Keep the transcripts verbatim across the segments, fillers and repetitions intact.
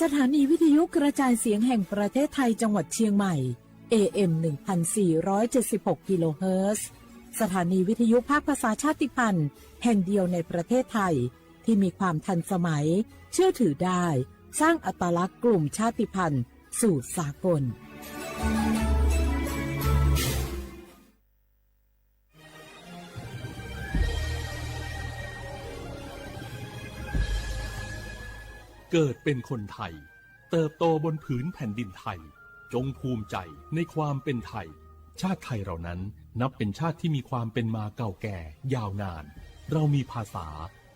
สถานีวิทยุกระจายเสียงแห่งประเทศไทยจังหวัดเชียงใหม่ เอเอ็ม หนึ่งพันสี่ร้อยเจ็ดสิบหก กิโลเฮิรตซ์ สถานีวิทยุภาคภาษาชาติพันธุ์แห่งเดียวในประเทศไทย ที่มีความทันสมัย เชื่อถือได้ สร้างอัตลักษณ์กลุ่มชาติพันธุ์สู่สากล เกิดเป็นคนไทย เติบโตบนผืนแผ่นดินไทย จงภูมิใจในความเป็นไทย ชาติไทยเรานั้นนับเป็นชาติที่มีความเป็นมาเก่าแก่ยาวนาน เรามีภาษา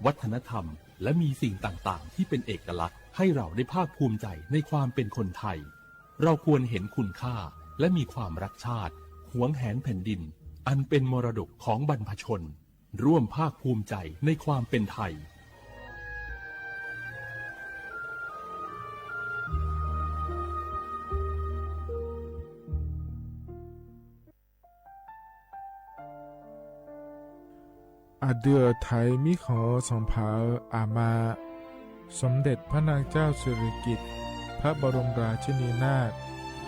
วัฒนธรรม และมีสิ่งต่างๆ ที่เป็นเอกลักษณ์ ให้เราได้ภาคภูมิใจในความเป็นคนไทย เราควรเห็นคุณค่า และมีความรักชาติ หวงแหนแผ่นดิน อันเป็นมรดกของบรรพชน ร่วมภาคภูมิใจในความเป็นไทย Aqdui-euq Taiq mirkhanq-eu sanqpaq-euq aqma, สมเด็จพระนางเจ้าสิริกิติ์ พระบรมราชินีนาถ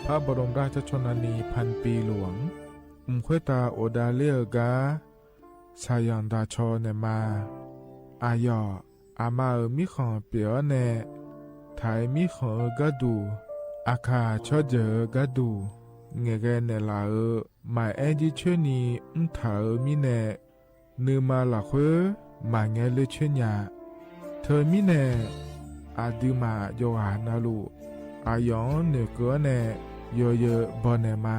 พระบรมราชชนนีพันปีหลวง mq khoertav ghofdav ler-eu gar saqyanq daqcaw naeqma. Aqyawf aqma-euq mirkhanq pyeuf-awr nae, Taiq mirkhanq-eu gharduq, Aqkaq tsawrjeuq-eu gharduq, ngaeqghae naeqlaf-euq maqaer jircoer ni mrtaq-euq mirnae, nuima lafkhoer maqngae ler coer nya. Teumirnae, aqduimaf yawqghaq navluf, aqyawf-anr noeqkeuv-awr nae yawzeu bawnaeq ma.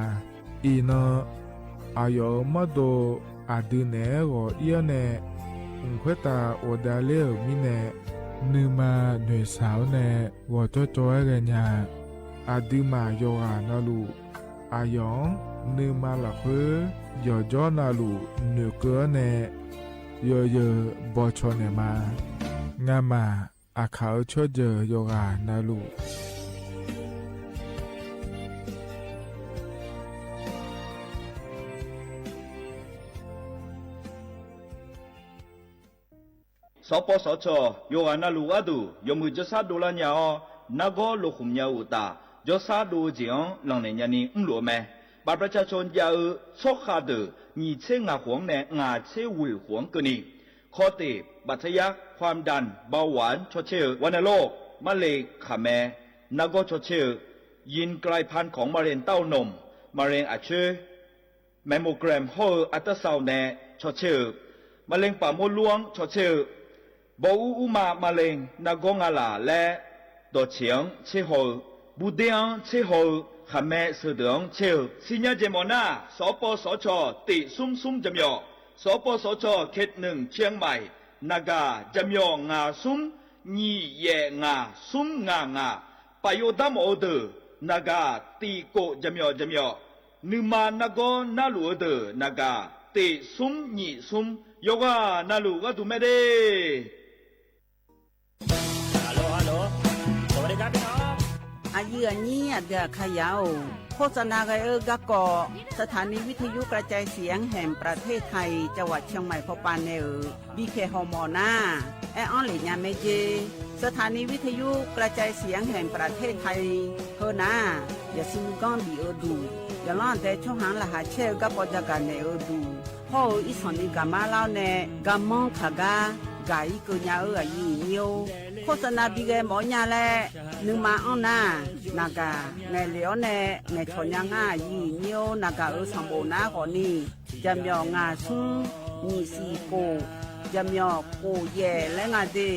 Iqnan, aqyawf-euq mawrdo aqdui naeq-aer ghawq ir-awr nae, mq khoertav ghofdav ler-euq mirnae, nuima noeqshaq-awr nae ghawqjawr cawv-aer ghaenya. Aqduimaf yawqghaq navluf, aqyawf-anr nuima lafkhoer yawqjawr navluf noeqkeuv-awr nae yawzeu bawcaw naeqma. Ngamaf Aqkaq-euq tsawrjeuq yawqghaq navluf, sawqpawv sawqcawq yawqghaq navluf gharduq yawmuiq jawrshar dovlar nya-awr, nargawr lokhmq nya-eu uqtaf, jawrshar dov-eu jeq-anr lanqnaeq nyani mrluf-eu mae. บัตรประชาชน jav-eu tsawrkhav deuq nyiq tser ngaq khof-anr nae ngaq tser ghoeq khof-anr keuvni, kawteq บัตรทะยัก ความดัน เบาหวาน cawtser-eu, วรรณโรค maqle khaqmae nargawr cawtser-eu, ยินไกลพรรณ ของมะเร็งเต้านม maqle aqcoer, mammogram hawr-eu อัลตราซาวน์ nae cawtser-eu, มะเร็งปากมดลูก cawtser-eu, bawr ur urma maqle nargawr ngalaf laer dawqtseq-anr tserhaw-eu, burder-anr tserhaw-eu, khaqmae sheudeuq-anr tser-eu, siqnya jeq mawf nar, sawqpawv sawqcawq tiq smr smr jaqmyawf, sawqpawv sawqcawq เขตหนึ่ง เชียงใหม่ naqgaq jaqmyawf ngaq smr nyiq yaef ngaq smr ngaq ngaq, paf yov dar mawf-eu deuq naqgaq tiq kof jaqmyawf jaqmyawf, nuima nargawr narluf-eu deuq naqgaq tiq smr nyiq smr, yawqghaq navluf gharduq mae de. Aqyuif aqnyir aqdui aqkaqyaq-or, โฆษณา ghae-eu garkawv สถานีวิทยุกระจายเสียงแห่งประเทศไทย จังหวัดเชียงใหม่ pawpav nae-euq bikhaeq hawmawf nar, aer-anr lef nya mae jer. สถานีวิทยุกระจายเสียงแห่งประเทศไทย heu nar, yaqsur nuiganr bif-eu duq, yaqlanr aqdae tsawrhaq-anr laqkhaq caer-eu garkawv jagaq naeq-eu duq hawr-eu, irsanq ni gaqmar lar-awr nae garmanr kaq gar gaq-ir keuv nya-eu aqyuif aqnyir-or, โฆษณา bighae mawf-awr nya laer nuima anr nar, naqgaq ngaeqlef-awr nae ngaeqcawq nya ngar aqyuif aqnyir-or, naqgaq-euq sanqbof nar khawfni, jaqmyawf ngaq smr nyiq siq kof, jaqmyawf kof yaef laer nga de.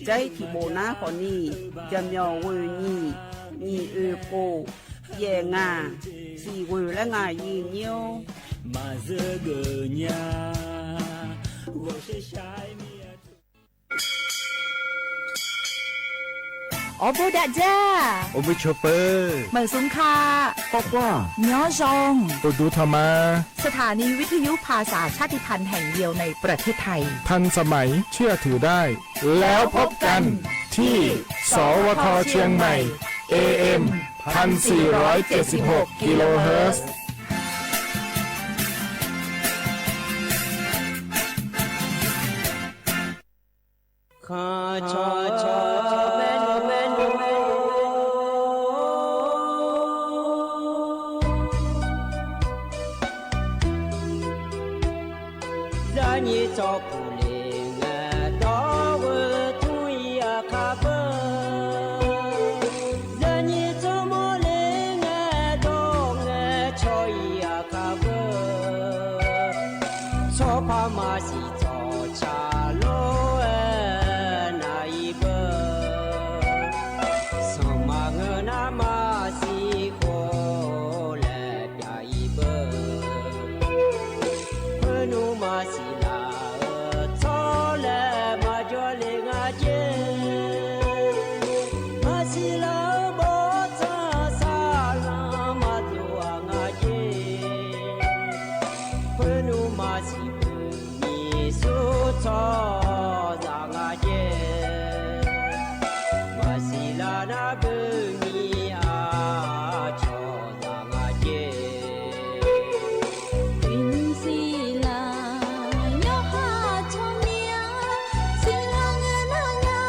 Jar-ir tiqbof nar khawfni, jaqmyawf ghoeq nyiq, nyiq oeq kof, yaef ngaq, siq ghoeq laer nga aqyuif aqnyir-or. Maqzeur geuf nya, ghawqshaq shaq-aer mir-a. Awrbo dav jar, awrbo cawq peuq, maeqsmr ka, kawv kawv, nyanr zaw, uqduq tanq ma. สถานีวิทยุภาษาชาติพันธุ์แห่งเดียวในประเทศไทย ทันสมัย เชื่อถือได้ แล้วพบกันที่ สวท เชียงใหม่ เอเอ็ม พันสี่ร้อยเจ็ดสิบหก กิโลเฮิรตซ์ Khanqcawq cawq maernmr maernmr Zaqnyiq tsawrpuq le ngae, dawr-eu tmr-ir aqkar beu. Zaqnyiq tsawrmawr le ngae, dawr ngae caw-ir aqkar beu. Tsawrpar maqsiq tsawrca lof-aer nar-ir beu. Sanqma ngeur nar maqsiq khof laer pyav-ir beu. Khoernmr maqsiq laf-eu tsawrlaer maqjawr le nga jer. Maqsiq laf-eu bawrtsanq saqlanq maqdov-aq nga jer. Khoernmr maqsiq beu nyiq sur tsawrhaqzaq nga jer. Maqsiq laf nar beu nyiq-a cawqzaq nga jer. Uiqnymr siq laf yawqha tsawrmyanr, siqlaq ngae nar nya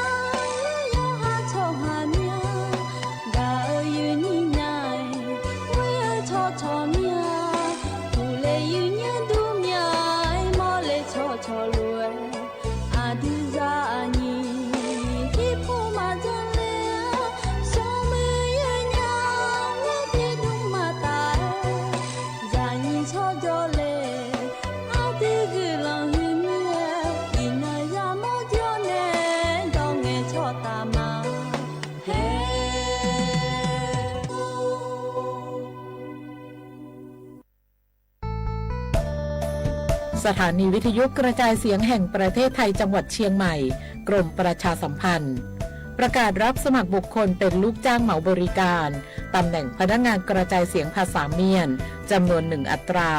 yawqha tsawrhaq myanr. Gaq-eu yuifnyir nya-aer ghoer-eu tsawrcawq myanr, uqle yuifnyir dur myanr-aer mawrle tsawrcawq lof-aer, aqdui zaqnyiq pirpur maqdzanr ler-a, smrmuiq yawnyaf-aer tiqdmr maqtaf-aer, zaqnyiq tsawrjawr le, aqdui guiqlanq huiqmir-aer, iqnan yamawr jawr nae dawr ngae tsawrtaf ma. สถานีวิทยุกระจายเสียงแห่งประเทศไทยจังหวัดเชียงใหม่ กรมประชาสัมพันธ์ ประกาศรับสมัครบุคคลเป็นลูกจ้างเหมาบริการ ตำแหน่งพนักงานกระจายเสียงภาษาเมียน จำนวนหนึ่งอัตรา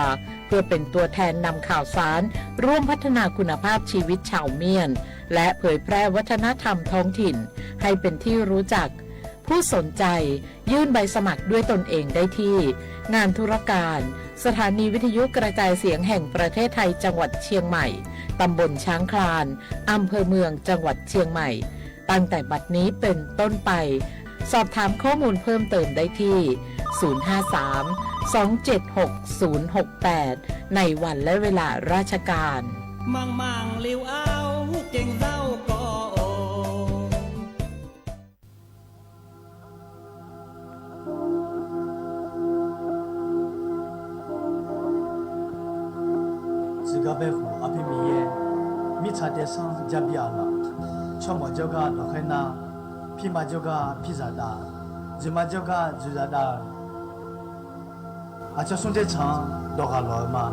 เพื่อเป็นตัวแทนนำข่าวสาร ร่วมพัฒนาคุณภาพชีวิตชาวเมียน และเผยแพร่วัฒนธรรมท้องถิ่น ให้เป็นที่รู้จัก ผู้สนใจยื่นใบสมัครด้วยตนเองได้ที่ งานธุรการ สถานีวิทยุกระจายเสียงแห่งประเทศไทยจังหวัดเชียงใหม่ ตำบลช้างคลาน อำเภอเมืองจังหวัดเชียงใหม่ ตั้งแต่บัดนี้เป็นต้นไป สอบถามข้อมูลเพิ่มเติมได้ที่ ศูนย์ห้าสาม สองเจ็ดหก ศูนย์หกแปด ในวันและเวลาราชการ Manqmanq le-aer gaq-awr gaq-awr. Tsuif gar bae khof arpir Miqyaer, mirtsaq taef sanr jabi-aq laf, tsawrmawq jawrgar dawqkhaer nar, pirma jawrgar pirzaq dav, dzoeqma jawrgar dzoeqzaq dav-eu, aqcawq smr daer tsaq-anr dawq ghaq lawq-eu ma.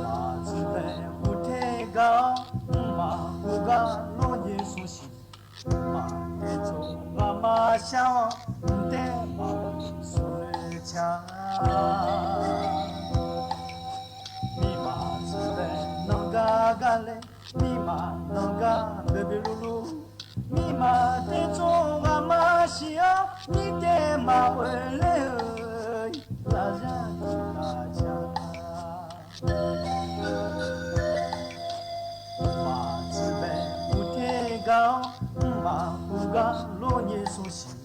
Maqtsuif bae uqter gar-awr, mqmaq uqgar lawrnyae smr siq. Mqmaq dae tsov ghaq maqshar-awr, mqtaer maqghoe smr noeq ca. Mirmaf tsuif bae nanqgar gar laer, mirmaf nanqgar boeqboeq luvluv. Mirmaf dae tsov ghaq maqshir-awr, mirtaef maqghoe ler-eu, lafzar tiq laf ca. Mqmaq tsuif bae uqter gar-awr, mqmaq uqgar lawrnyae smr siq.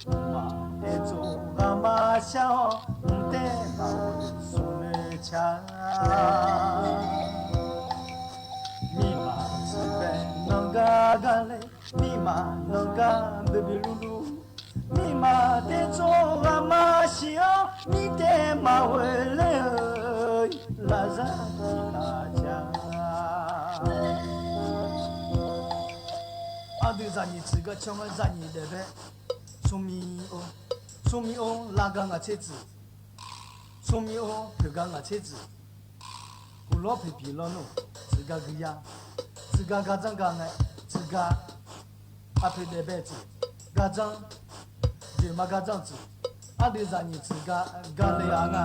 Mqmaq dae tsov ghaq maqshar-awr, mqtaer maqghoe smr noeq ca. Mirmaf tsuif bae nanqgar gar laer, mirmaf nanqgar boeqboeq luvluv. Mirmaf dae tsov ghaq maqshir-awr, mirtaef maqghoe ler-eu, lafzar tiq laf ca. Aqdui zaqnyiq tsuif gar caw-aer zaqnyiq daef bae, smrmir-or, smrmir-or, lavgar ngaq tser tsuif, smrmir-or, poeqgar ngaq tser tsuif, uqlawr poeqpiq lawrnmr, tsuif gar guiya, tsuif gar gardzanr gar ngae, tsuif gar aqpoeq daef bae tsuif, gardzanr, dzoeqma gardzanr tsuif, aqdui zaqnyiq tsuif gar gar le-a nga.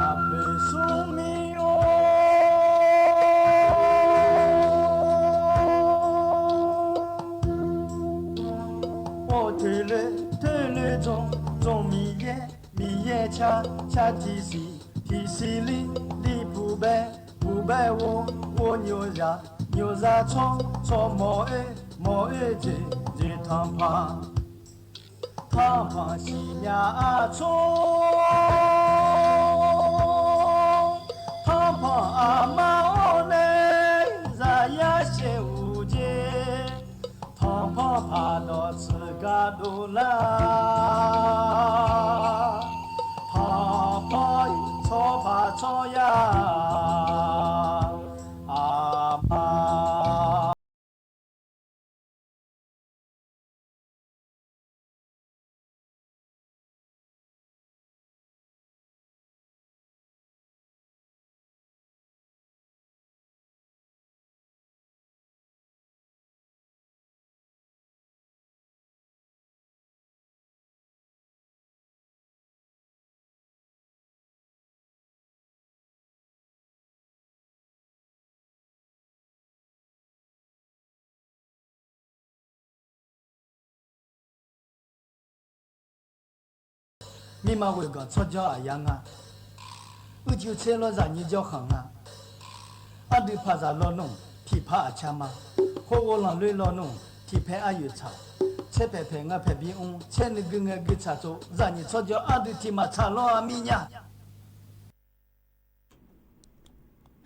Aqpoeq smrmir-or, Or teloe, teloe dzan, dzan Miqyaer, Miqyaer car, car tiqsiq, tiqsiq lir, lir puqbae, puqbae ghof, ghof nyoqzaq, nyoqzaq tsawr, tsawr mawq-oer, mawq-oer jeq, jeq tanqpanq, tanqpanq siqnya-a tsawr, tanqpanq aqma-awr nae zaqyar shaev-euq jeq, tanqpanq paqdawq tsuif gar dovlar, tanqpanq tsawrpaq tsawryar aqma. Mirma ghoeq ganq tsawrjawr aqyar nga. Uicuiv tser lawr zaqnyir jawrkhanq nga. Ardui paqzaq lawnmr tiqpar aqcar ma. Khoerghov lanqloer lawnmr tiqpaer aryoeq tsaq. Tser paeq paeq ngae paeq bimr, tser nuigui ngae gui tsaq tsov, zaqnyiq tsawrjawr ardui tiq maqtsaq lawr-a mirnya.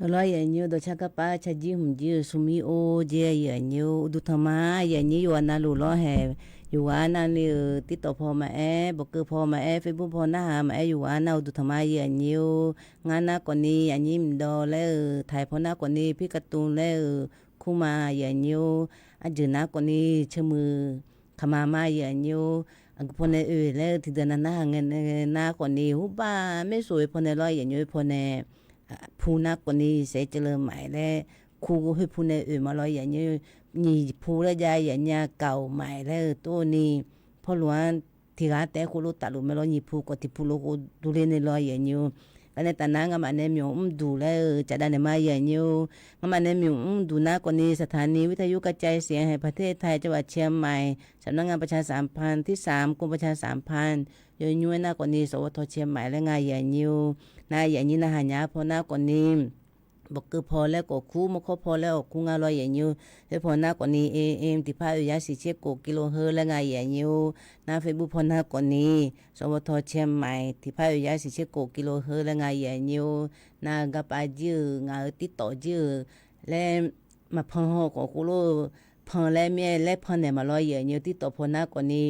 Heulof-aer yaeqnyi-eu dawqcar garpar carjir hmq jir-eu smrmir or jae yaeqnyi-eu uqduq tanqma yaeqnyi yawqghaq navluf lawr haeq, yawqghaq navni-euq TikTok paw maqaer, bawqkeuv paw maqaer, Facebook paw narhaq maqaer, yawqghaq nav uqduq tanqma yaeqnyi-eu, ngar nar khawfni aqnyir mqdawv laer-euq, taiq paw nar khawfni pirkatuv laer-euq, kurma yaeqnyi-eu, arjeuq nar khawfni ceumuiq kaqma ma yaeqnyi-eu, aqgeu pawnae oe laer-eu tiqdeuq nav narhaq ngae nar khawfni hurbaq maersof-eu pawnae lawr yaeqnyi-eu pawnae, pu nar khawfni saef ceuv leu maqaer laer, kur khoer pu nae oe ma lawr yaeqnyi-eu, nyiq pu laer jav yaeqnyi-a kaq-euq maqaer laer-eu tov ni, pawrluq-anr tiq ghaq taef-aer khoerlof tafluf mae lawr, nyiq pu khawf tiq pu lof khof durler nae lawr yaeqnyi-eu. Gaqnae tafnar ngamaf nae myawq mrduq laer-eu cafdav naeq ma yaeqnyi-eu. Ngamaf nae myawq mrduq nar khawfni สถานีวิทยุกระจายเสียงแห่งประเทศไทย จังหวัดเชียงใหม่ สำนักงานประชาสัมพันธ์ที่สาม กรมประชาสัมพันธ์ yawnymr-aer nar khawfni สวท. เชียงใหม่ laer nga yaeqnyi-eu. Nar yaeqnyi narhaq nya paw nar khawfni bawqkeuv paw laer khawf kur, mawrkawr paw laer khawf kur nga lawr yaeqnyi-eu. Khoer paw nar khawfni AM tiqpar oeq yar siq tser khof กิโลเฮิรตซ์ laer nga yaeqnyi-eu. Nar Facebook paw nar khawfni สวท. เชียงใหม่ tiqpar oeq yar siq tser khof กิโลเฮิรตซ์ laer nga yaeqnyi-eu. Nar garpav jir-euq ngaq-euq TikTok jir-euq laer maqpan haw khawf khoerlof-eu pan laer mir-aer laer pan naeq ma lawr yaeqnyi-eu. TikTok paw nar khawfni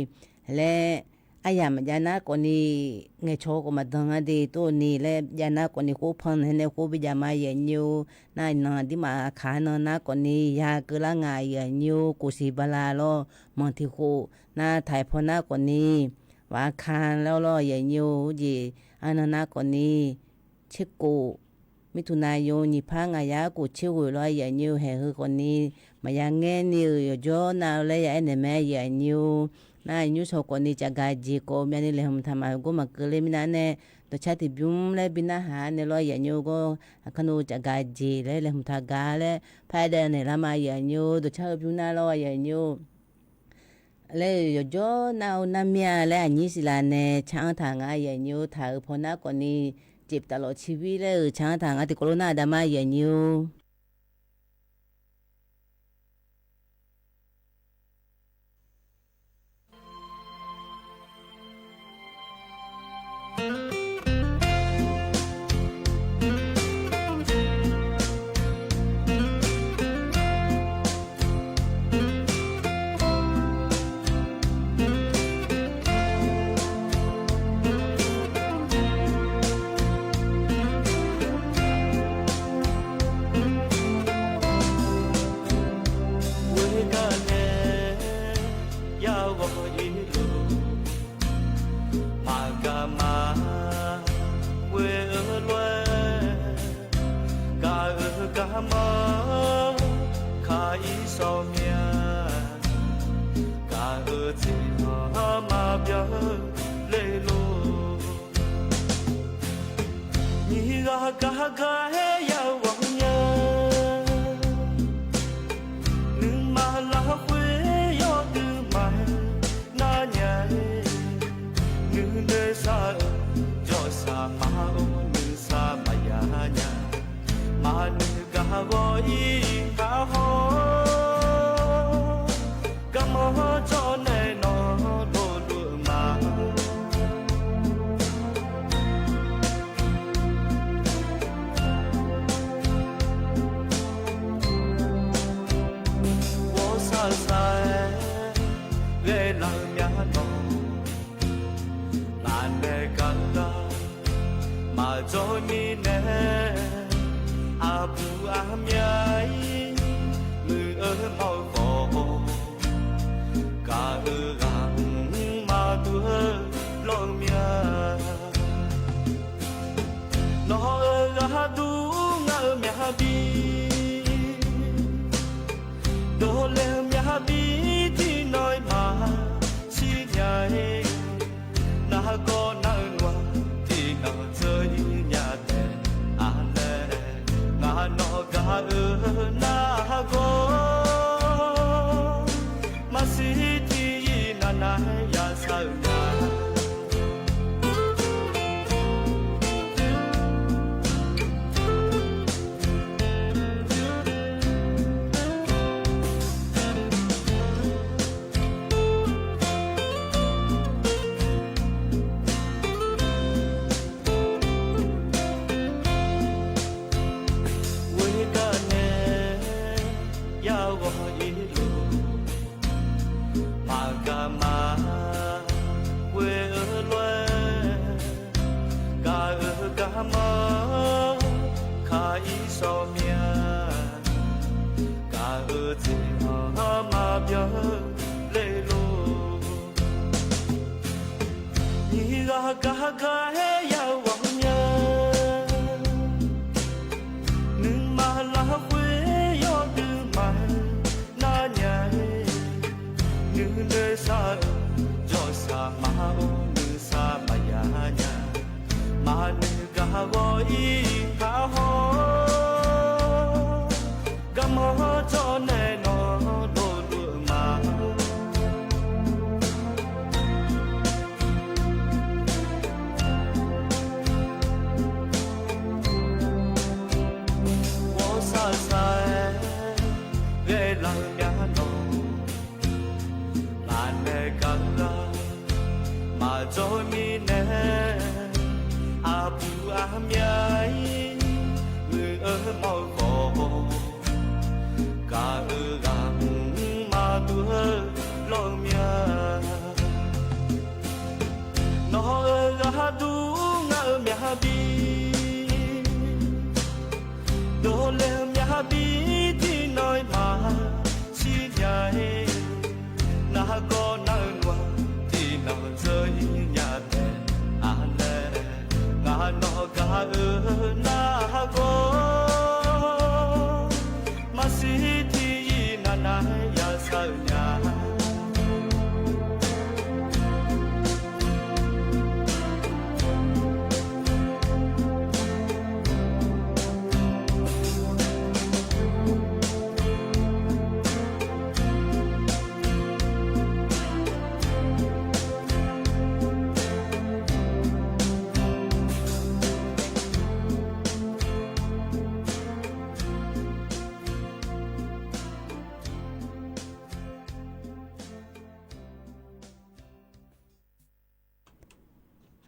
laer aryamq maqjav nar khawfni ngaeqcawq khawf maqdan-a de tov ni laer jav nar khawfni khoer pan naeq nae khoer bi jav ma yaeqnyi-eu. Nar iqnan dirmaf aqkaq-anr nan nar khawfni ya keuvlar nga yaeqnyi-eu. Kof siq bala lawr manq tiq khof nar taiq paw nar khawfni waq aqkaq lawr lawr yaeqnyi-eu. Jeq arnan nar khawfni tser khof, mirtuq nav yo nyiq par ngaq yar khof tser ghoeq lawr yaeqnyi-eu. Haeq heu khawfni maqya ngaer ni-euq yawqjawr nav-eu laer ya aer naeq mae yaeqnyi-eu. Nar nymr shawq khawfni cafgaq jeq khawf myavni laeqhmq taq maqgor maqkeuv ler mirnav nae, dawqcar tiqbymr laer bi narhaq nae lawr yaeqnyi-eu gawr aqkar nov cafgaq jeq laer laeqhmq taq gaq laer par-aer daev naeq lar ma yaeqnyi-eu. Dawqcar heu bymr nar lawr yaeqnyi-eu laer-euq yawqjawr nar-eu nar mir-a laer aqnyir siqlaq nae car-anr taq nga yaeqnyi-eu. Taq-euq paw nar khawfni jeq taf lawf civir laer-euq car-anr taq nga tiqkawv lof nar aqda ma yaeqnyi-eu. Ghoe gar nae yaghawq irluf maqgaq ma ghoe-eu lof-aer, gaq-euq garma kaq-ir sawq mya, gaq-euq tseq-anr maqbyan le lor. Nyiq ghaq gaq gaq-aer yaghawq nya, nuima lafkhoer yawdui maqaer, nar Ghae laf-eu myavnawq, ngaq nae gar gar maqjawr mirnae, aqbuq aqmya-ir muiq-eu mawr-eu khawf, gaq-eu ghaq-anr maqdur-eu lawr-eu mya. Nawq-euq ghardur ngar-eu myavbir, dovle-eu myavbir tiqnan-iq maqshir nya-ir. Nargawr nar-eu noeq-aq tiqnan dzeur-ir nya taef-a laer, ngaq nawq gaq-eu nargawr maqshir tiq-ir navnav yashar-eu nya. Ghoer gar nae yaghawq irluf, maqgaq maqghoe-eu lof-aer, gaq-eu garmanr kaq-ir sawq mya, gaq-eu jeq-anr maqbyan le lor. Nyiq ghaq gaq gaq-aer yaghawq mya, nuima lafkhoer yawdui maqaer nar nya-ir. Nuinoeq shar-eu jawrsaq maqor nuisar maqya nya. Maqnoeq gaq ghawq-ir kaq haw, garmanr jawr nae nawq dovluf-eu ma. Ghawrsar sar-aer ghae laf-eu myavnawq, ngaq nae gar gar maqjawr mirnae, aqbuq aqmya-ir muiq-eu mawr-eu khawf, gaq-eu ghaq-anr maqdur-eu lawr-eu mya. Nawq-euq ghardur ngar-eu myavbir, dovle-eu myavbir tiqnan-iq maqshir nya-ir. Nargawr nar-eu noeq-aq tiqnan dzeur-ir nya taef-a laer, ngaq nawq gaq-eu nargawr maqshir tiq-ir navnav yashar-eu nya.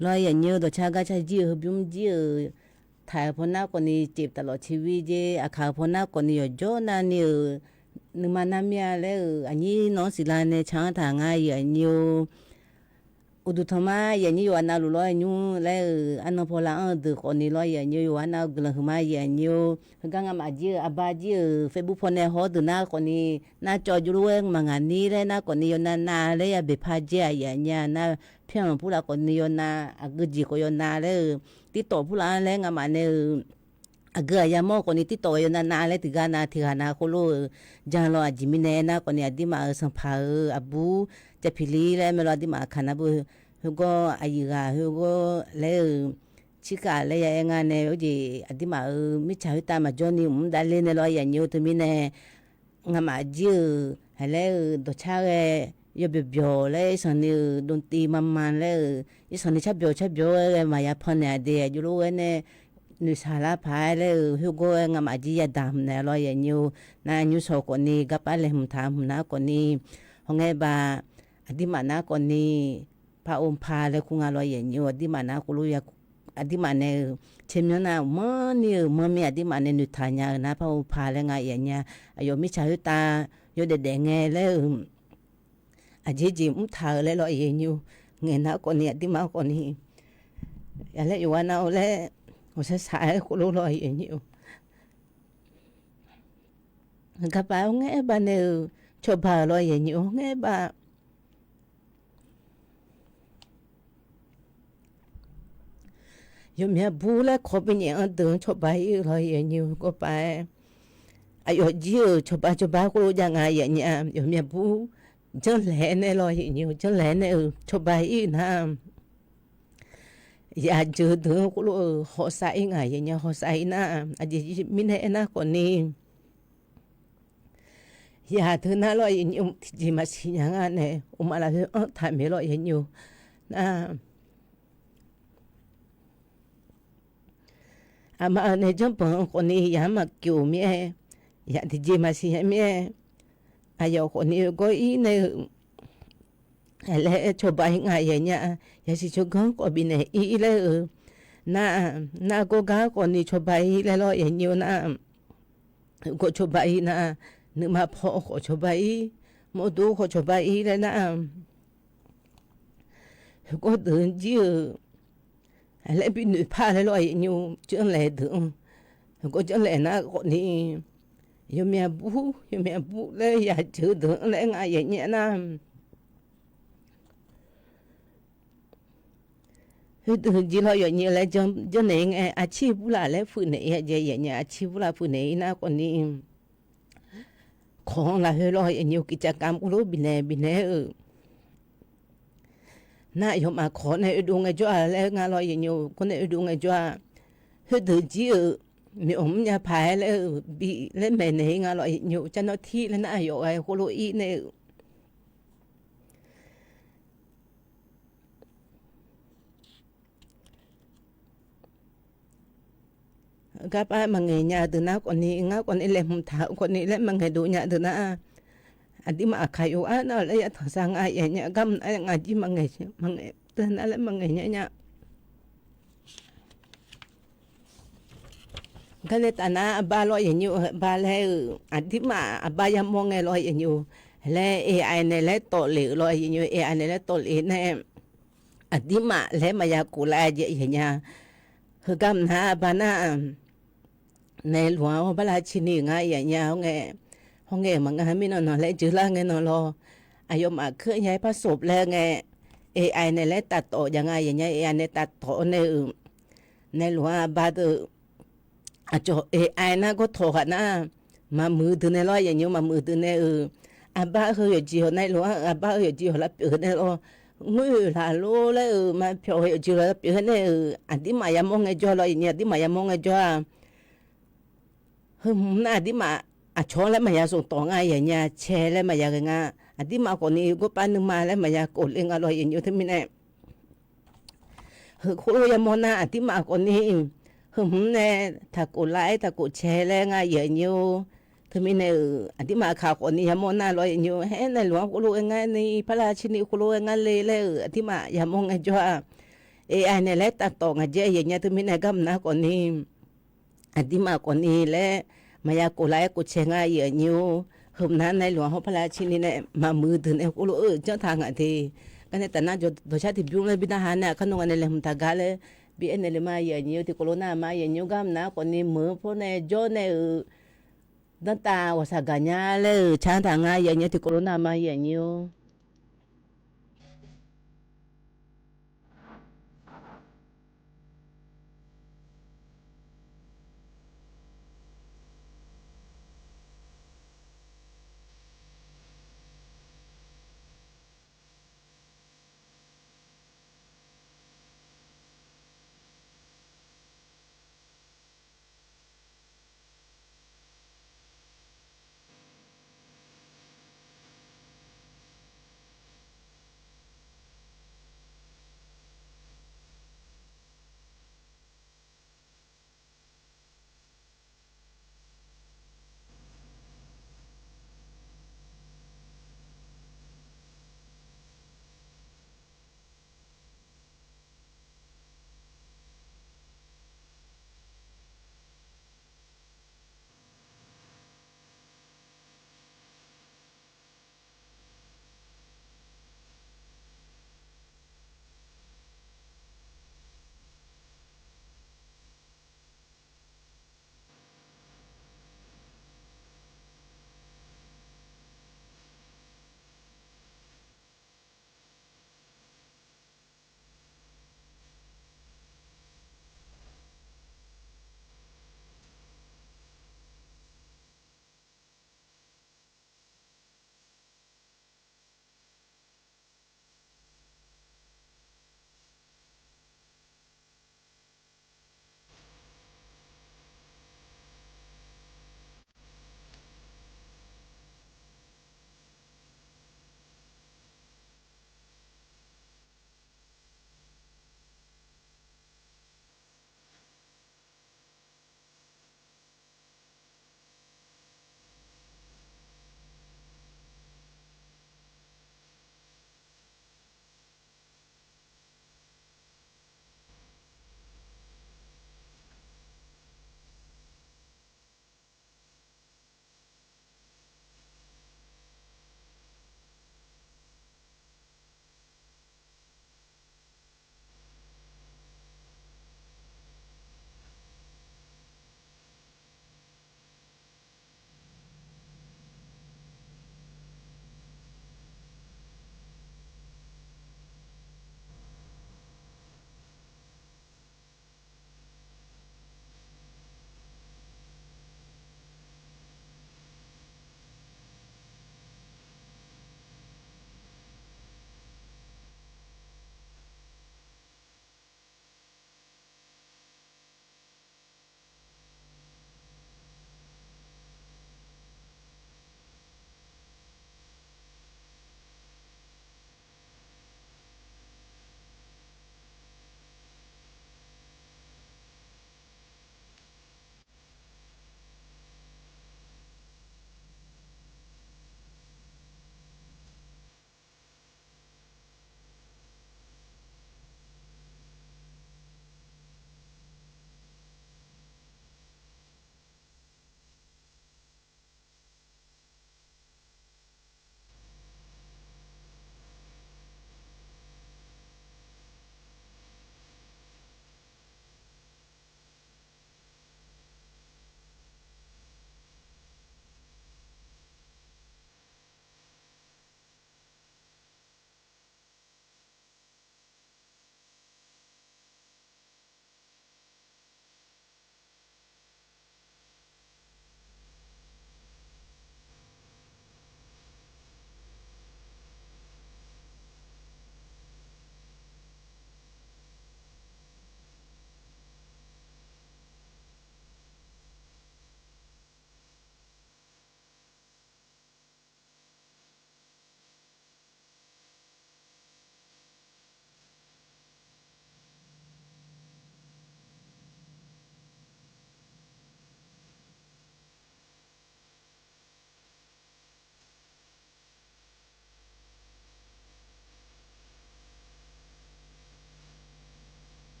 Lawr, aqyuif aqnyir-eu dawqcar gar carjir-eu heubymr jir-euq taq-euq pawnar khawfni, ceq taf lawf tser vir jer, aqkaq-euq pawnar khawfni yawqjawr navni-euq nuima nar mir-a laer-euq aqnyir nawq-anr siqlar nae can-anr taq ngar aqyuif aqnyir-or. Uqduq tanqma aqyuif aqnyir yawqha navluf lawr-aer nymr laer-euq arnan paw lar-anr-eu deuq khawfni lawr aqyuif aqnyir yawqha navluf guiqlanq huiqma aqyuif aqnyir-or. Heugar ngamaf jir-euq arbar jir-euq Facebook paw nae haw-awr deuq nar khawfni, nar cawv jov lof-aer ngamaf ngaq nir laer nar khawfni yawnav nav laer ya beqpar jer aqyuif aqnyir-a nar, pyanq purlaf khawfni yawnav, aqgeu jeq khawf yawnav laer-euq, TikTok purlaf-anr laer ngamaf nae-euq, aqgeu aqya mawr khawfni TikTok-aer yawnav nav laer tiqgar nav tiqghaq nav khoerlof-eu jan law. Aqjeq mirnae aernar khawfni aqdirmaf-euq sanqpaq-euq aqbur Japiqlir laer mae law, aqdirmaf kaq nav beu, khoergawr aqyuif ghaq khoergawr laer-euq, cirkhav laer ya aer nga nae, khoerjeq aqdirmaf-euq mirtsaq khoertav maqjawr ni mq mr davler nae law aqyuif aqnyir-or. Teumirnae ngamaf jir-euq haiq laer-euq dawqcar ghae yawbyawq byawq laer irsanq ni-euq dovtiv mama laer-euq irsanq ni carbyawq carbyawq-aer ghae maqya pan naeq-a de aqjox lof-aer nae noeqshaq lar paq-aer laer-euq khoergawr-aer ngamaf jir yadaq hmq naeq law aqyuif aqnyir-or. Nar nymrshawq khawfni garpar laeqhmq taq hmq nar khawfni, hawngae baq aqdirmaf nar khawfni par or par laer kur nga law aqyuif aqnyir-or. Aqdirmaf nar khoerlof ya, aqdirmaf nae-euq tsermyanr nar manrni-euq manrmir aqdirmaf nae noeqtaq nya-euq nar par or par laer nga aqyuif aqnyir-a. Aqyawf mirtsaq khoertav yawdaef daef ngae laer-eu, aqjeq jeq mr taq-eu laer lawr, aqyuif aqnyir-or, ngaeq nar khawfni aqduimaf khawfni, ya laer yawqghaq nav-eu laer, ghawqshaq shaq-aer khoerlof lawr, aqyuif aqnyir-or, garpav-aer ngaer bav nae-euq cawba-euq lawr, aqyuif aqnyir-or, ngaer bav yawqmya bur laer kawq binyaef-anr deuq-anr cawba ir-eu lawr, aqyuif aqnyir-or, garpav-aer aqyawf jir-euq cawba cawba khoerlof jav nga, aqyuif aqnyir-a, yawqmya bur janrlaeq-aer nae lawr, aqyuif aqnyir-or, janrlaeq-aer nae-euq cawba ir-eu nar-aq, yaq jeuq deuq-anr khoerlof-eu hawsav ir nga, aqyuif aqnyir-a, hawsav ir nar-aq, aqjeq mirnae aernar khawfni, yaq deuq nar lawr, aqyuif aqnyir-or, tiqjeq maqsiq nya nga nae, uqmaf lafkhoer anr taq maeq lawr, aqyuif aqnyir-or, nar-aq, aqma-euq nae janrbanq-eu khawfni yaq-anr maqkyof mir-aer, yaq tiqjeq maqsiq nya mir-aer, aqyawf khawfni gawr ir nae-eu laer cawba ir nga, aqyuif aqnyir-a, yasiq tsawrganr khawf bifnaeq ir laer-eu, nar-aq, nar gawrgar khawfni cawba ir laer lawr, aqyuif aqnyir-or, nar-aq, gawr cawba ir nar-aq, nuima paw khawf cawba ir, mawrdo khawf cawba ir laer nar-aq, heugar deuq jir-euq laer binoeq par laer lawr, aqyuif aqnyir-or, janrlaeq deuq-anr, heugar janrlaeq nar khawfni, yawqmya bur yawqmya bur laer yaq jeuq deuq-anr laer nga, aqyuif aqnyir-a, nar-aq, heudeuq jir lawr, aqyuif aqnyir-or, laer janrnaeq ngae, aqcir bur laf laer fuif naeq ir-a jeq, aqyuif aqnyir-a, aqcir bur laf fuif naeq ir nar khawfni, kawq-anr lafkhoer lawr, aqyuif aqnyir-or, กิจกรรม khoerlof bifnaeq bifnaeq-aer-eu, nar aqyawfmaf kawq nae oedov ngaejawr-a laer nga lawr, aqyuif aqnyir-or, kawq nae oedov ngaejawr-a, heudeuq jir-euq myawf mrnya paq-aer laer-eu bi laer maeqnaeq ir nga lawr, aqyuif aqnyir-or, เจ้าหน้าที่ laer nar-aq, aqyawf ghae khoerlof ir nae-eu garpav maqngaeq nya deuq nar khawfni, ngar khawfni laeqhmq taq-eu khawfni laer maqngaeq dov nya deuq nar-aq, aqduimaf aqkaq yawqghaq nav-euq laer ya tanqsar nga, aqyuif aqnyir-a, garma nar-aq, ngar jir maqngaeq, maqngaeq teu nar laer maqngaeq nya nya. Garnae taf nar, aqbar lawr, aqyuif aqnyir-or, aqbar laer-euq aqduimaf aqbar yamawr ngae lawr, aqyuif aqnyir-or, laer AI nae laer tawflef-euq lawr, aqyuif aqnyir-or, AI nae laer tawflef nae, aqduimaf laer maqya kof lar-a jeq, aqyuif aqnyir-a. Heugar mq nar aqbar nar-aq, naeq luf-anr hawr bar lar cini-euq ngar, aqyuif aqnyir-a, hawr ngae, hawr ngae maqngeur-a mirnae nawq laer jeuqlar ngae nawq lawr, aqyawfmaf keuv nya-aer par soflaer ngae, AI nae laer taf tawf jav nga, aqyuif aqnyir-a, AI nae taf tawf nae-euq, naeq luf-anr aqbar deuq aqcawq AI nar gawr tawq ghaq nar, maqmuiq deuq nae lawr, aqyuif aqnyir-or, maqmuiq deuq nae-euq, aqbar heu yawqjeq hawq naeq luf-anr-euq aqbar heu yawqjeq hawq lavpyeuf nae lawr, ngoer-euq laq lor laer-euq maqpyawq heu yawqjeq hawq lavpyeuf nae-euq aqduimaf yamawr ngaejawr lawr, aqyuif aqnyir-a, aqduimaf yamawr ngaejawr-a. Heu hmq nar aqduimaf aqcawq-anr laer maqya smq tawf nga, aqyuif aqnyir-a, cae laer maqya ghae nga. Aqduimaf khawfni gorpav nuima laer maqya kof le nga lawr, aqyuif aqnyir-or, teumirnae heu khoerlof yamawr nar aqduimaf khawfni heu hmq nae taqkof lar-aer taqkof cae laer nga, aqyuif aqnyir-or. Teumirnae-euq aqduimaf aqkaq khawfni yamawr nar lawr, aqyuif aqnyir-or, haer naeq luf-anr khoerlof-aer ngar ni, par lar cini khoerlof-aer ngar le laer-euq aqduimaf yamawr ngaejawr-a. AI nae laer taf tawf ngaq jaer, aqyuif aqnyir-a, teumirnae garma nar khawfni aqduimaf khawfni laer maqya kof lar-aer kof cae nga, aqyuif aqnyir-or. Heu nar naeq luf-anr hawr par lar cini nae maqmuiq deuq nae khoerlof-eu janr taq ngaq de. Garnae taf nar dawqshar tiqbymr laer bi narhaq nae aqkar nawr ngaq nae laeqhmq taq gar laer bi aernaeq le ma, aqyuif aqnyir-or, tiqkawv lof nar ma, aqyuif aqnyir-or, garma nar khawfni meuq-eu pawr nae jawr nae-euq danrtav ghawqshaq gaqnya laer-euq car taq nga, aqyuif aqnyir-or, tiqkawv lof nar ma, aqyuif aqnyir-or.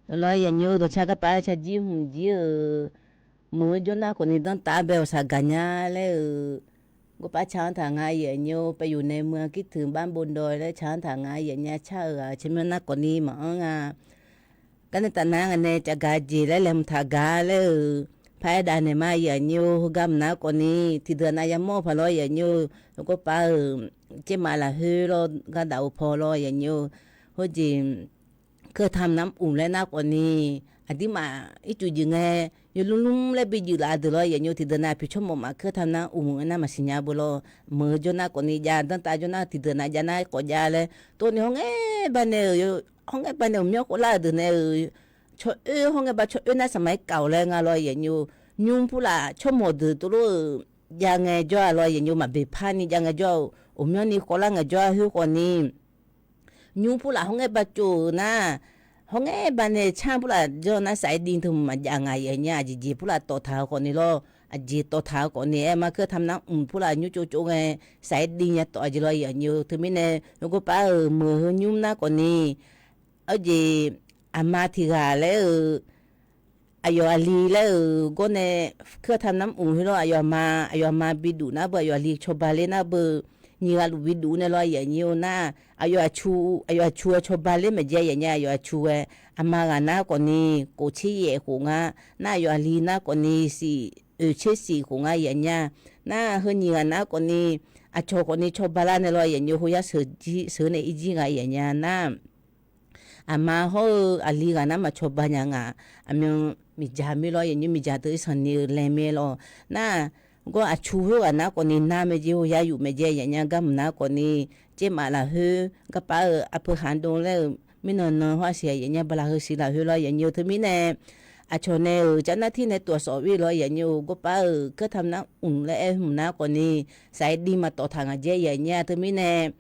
Lawr, yaqnyoer dawqcar garpar car jir hmq jir-euq, meuq-eu jawrnar khawfni danrtav bae-awq saqgaq nya laer-euq, gorpav car-anr taq nga, yaqnyoer paeqyuq nae meuq-a kirtuiq bar bov dawq laer car-anr taq nga, yaqnya car-euq ghaq-eu caermyanr nar khawfni maqanr nga. Garnae taf nar nga nae cavgaq jeq laer laeqhmq taq gaq laer-euq, paraer dav naeq ma, yaqnyoer heugar mq nar khawfni tiqdeuq nav yamawr-eu paq lawr, yaqnyoer gorpav-euq caermaf lafkhoer lawr, gardaf-eu paw lawr, yaqnyoer heujeq keuv tam nar mq laer nar khawfni, aqdirmaf ircuf jeq ngae, yawlmr lmr laer bi juif laf deuq lawr, yaqnyoer tiqdeuq nav poeq tsawrmawf maf keuv tam nar mq-eu nar maqsiq nya beu lawr, meuq-eu jawrnar khawfni jav, danrtav jawrnar tiqdeuq nav jav nar khawf jav laer, tov ni hawr ngae banae-euq, hawr ngae banae-euq myanr khawf lar-euq deuq nae-euq, tsawroer hawr ngae ba tsawroer nar saqmar-ir kaf-awq laer nga lawr, yaqnyoer nymr purlaf tsawrmawq deuq tov lof-euq jav ngae jawr-a lawr, yaqnyoer maqbeqpar ni jav ngae jawr-a, uqmyanr ni khawf lar ngae jawr-a khoer khawfni nymr purlaf hawr ngae ba tsov-euq nar, hawr ngae banae canr purlaf jawr nar saq-ir div teu maqjav nga, yaqnya aqjeq jeq purlaf tawf taq-eu khawfni lawr, aqjeq tawf taq-eu khawfni aer ma keuv tam nar mq purlaf nymr tsov tsov ngae, saq-ir div nya tawf-a jeq lawr, yaqnyoer teumirnae heugar par-euq meuq heu nymr nar khawfni, arjeq aqma tiq ghaq laer-euq, aqyawf aqli laer-euq gawr nae, keuv tam nar mr-eu khoer lawr, aqyawf aqma, aqyawf aqma bi duf nar beu, aqyawf aqli cawba ler nar beu, nyiq ghaq luf bi duf nae lawr, yaqnyoer nar, aqyawf aqcu, aqyawf aqcu-a cawba ler maqjav, yaqnya aqyawf aqcu-aer, aqma ghaq nar khawfni kof tser yaef khof nga, nar aqyawf aqli nar khawfni siq oeq tser siq khof nga, yaqnya nar heu nyiq ghaq nar khawfni, aqcawq khawfni cawba lar nae lawr, yaqnyoer khoer yar sheuq nae irjir nga, yaqnya nar aqma hawr-eu aqli ghaq nar maqcawba nya nga. Aqmyan miqdzaq mir lawr, yaqnyoer miqdzaq teu irsanq ni-eu laeqmae lawr. Nar gawr aqcu khoerghaq nar khawfni nar maeqjeq, khoer yar yuf maeqjeq, yaqnya gar mq nar khawfni, caermaf lafkhoer garpar-euq aqpeu khaqdov laer-euq mirnan nan hawr-aq siq, yaqnya bala heu siq lafkhoer lawr, yaqnyoer teumirnae aqcawq nae-euq car nar tir nae tov-aq sawf ir lawr, yaqnyoer gorpar-euq keuv tam nar mq laer aer hmq nar khawfni, saq-ir div maqtawf taq ngaq jaer, yaqnya teumirnae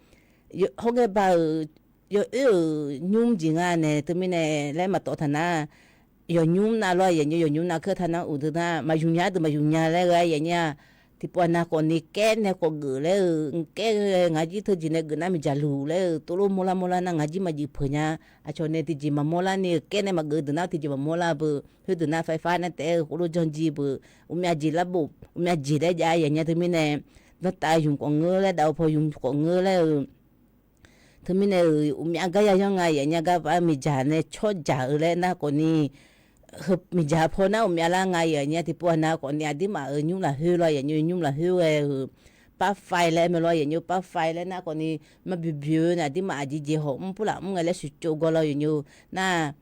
hawr ngae ba-euq yawoer-euq nymr jeq nga nae teumirnae laer maqtawf taq nar, yawqnymr nav lawr, yaqnyoer yawqnymr nav keuv tam nar uq deuq nar maqyuf nya deuq maqyuf nya laer ghae, yaqnya tiqpov nav khawfni kaer nae khawf geuf laer-euq, kaer ghae ngaq jir teujeq nae geuf nar miqdzaq luf laer-euq, tov lof mawrlar mawrlar nar ngaq jir maqjuif peuq nya. Aqcawq nae tiqjeq maqmawr lar ni-euq kaer nae maqgeuf deuq nar tiqjeq maqmawr lar beu, khoerdeuq nar faifar nar taef-aer-eu khoerlof janr jir beu, uqmyav jeq larbof uqmyav jeq laer jav, yaqnya teumirnae danrtav ymq khawf ngeur laer, dav-eu paw ymq khawf ngeur laer-euq, teumirnae-euq uqmyav gar yayanr nga, yaqnya gar par miqdzaq nae tsawrjaq-eu laer nar khawfni, miqdzaq paw nar uqmyav lar nga, yaqnya tiqpov nav khawfni aqdirmaf-euq nymr lafkhoer lawr, yaqnyoer nymr lafkhoer ghae-euq parfai laer mae lawr, yaqnyoer parfai laer nar khawfni, marbyuq byuq-eu nae aqdirmaf aqjeq jeq hawq mr purlaf mr ngae laer shuqcov gawr lawr, yaqnyoer nar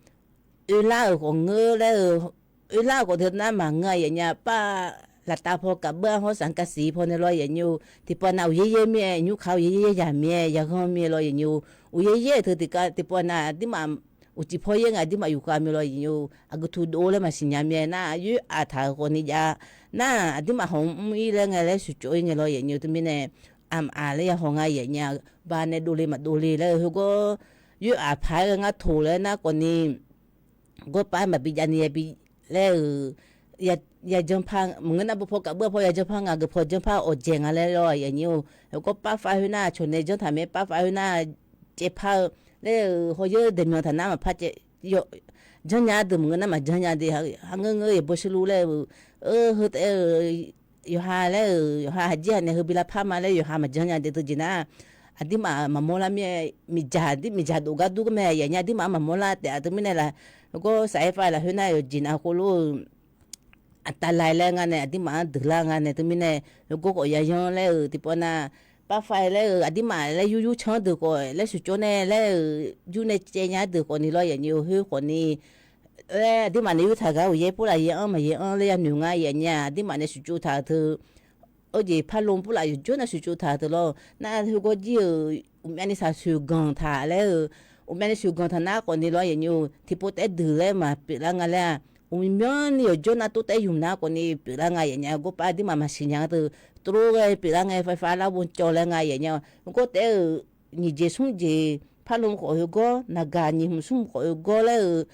oerlar-euq khawf ngeur laer-eu, oerlar-euq khawf teu nar maqngeur-a, yaqnya par laftav paw kafbeur-a hawr sanqkaq siq paw nae lawr, yaqnyoer tiqpov nav uqyaer yaer mir-aer, nymr kaq uqyaer yaer yaq mir-aer, yaghanr mir-aer lawr, yaqnyoer uqyaer yaer-euq teu tiqkhav tiqpov nav aqdirmaf uqcif paw yaer ngae aqdirmaf yufkhav mir lawr, yaqnyoer aqgeu tuq dov laer maqsiq nya mir-aer nar, yoer aq taq-euq khawfni jav nar, aqdirmaf hawq mr ir laer ngae laer shuqcov ir ngae lawr, yaqnyoer teumirnae aqmaf laer ya haw nga, yaqnya ba nae dovle maqdovle laer-eu khoergawr, yoer aq paq-aer ghae ngar toq laer nar khawfni, gawrpar maqbi jav ni yabi laer-euq, yajanr par maqngeur nar beu paw kafbeur paw yajanr par nga, geu paw janr par awqdzaeq nga laer lawr, yaqnyoer-or. Khoergawr parfai khoer nar aqcawq nae janr taq mae, parfai khoer nar caevpar-eu laer-euq, hawyoer daeqmyanq taq nar maqpar caev, janrnya deuq maqngeur nar maqjanr nya de, hangeur ngeur yaeqbawq shuirlu laer-euq, heu taef-eu yawqha laer-euq, yawqha haqjir-aq nae heu bi lavpar ma laer yawqha maqjanr nya de teujeq nar, aqdirmaf maqmawr lar mir-aer, miqdzaq aqdir miqdzaq dof gar dur gar mae, yaqnya aqdirmaf-anr maqmawr lar taef-a teumirnae laf, gawr saq-aer fai lafkhoer nar yawqjeq nav khoerlof-eu aqtavlai laer nga nae aqdirmaf-anr deuqlar nga nae teumirnae, yawgawr khawf yayanr laer-euq tiqpov nav, parfai laer-euq aqdirmaf laer yur yur can deuq khawf laer shuqcov nae laer-euq, yur nae caev nya deuq khawfni lawr, yaqnyoer khoer khawfni laer aqdirmaf nae yurtaq gar uqyaer pov laf yaer-anr maqyaer-anr laer yanoeq nga, yaqnya aqdirmaf nae shuqcov taq-euq teu, oejeq parlov pov laf yawqjawr nav shuqcov taq-euq teu lawr. Nar khoergawr jir-euq uqmyav ni shaqshoeq ganq taq laer-euq, uqmyav ni shoeq ganq taq nar khawfni lawr, yaqnyoer-or, tiqpov taef-aer deuq laer maqpyeuf lar nga laer-aq, uqmyanr ni yawqjawr nav tov taef-aer ymq nar khawfni pyeuf lar nga, yaqnya gawrpar aqdirmaf maqsiq nya-eu teu, tov lof ghae pyeuf lar ngae, faifar larbo cawv laer nga, yaqnya-or, gawr taef-aer-euq nyiq jeq smr jeq parlov khawf khoergawr, naqgaq nyiq hmq smr hmq khawf khoergawr laer-euq,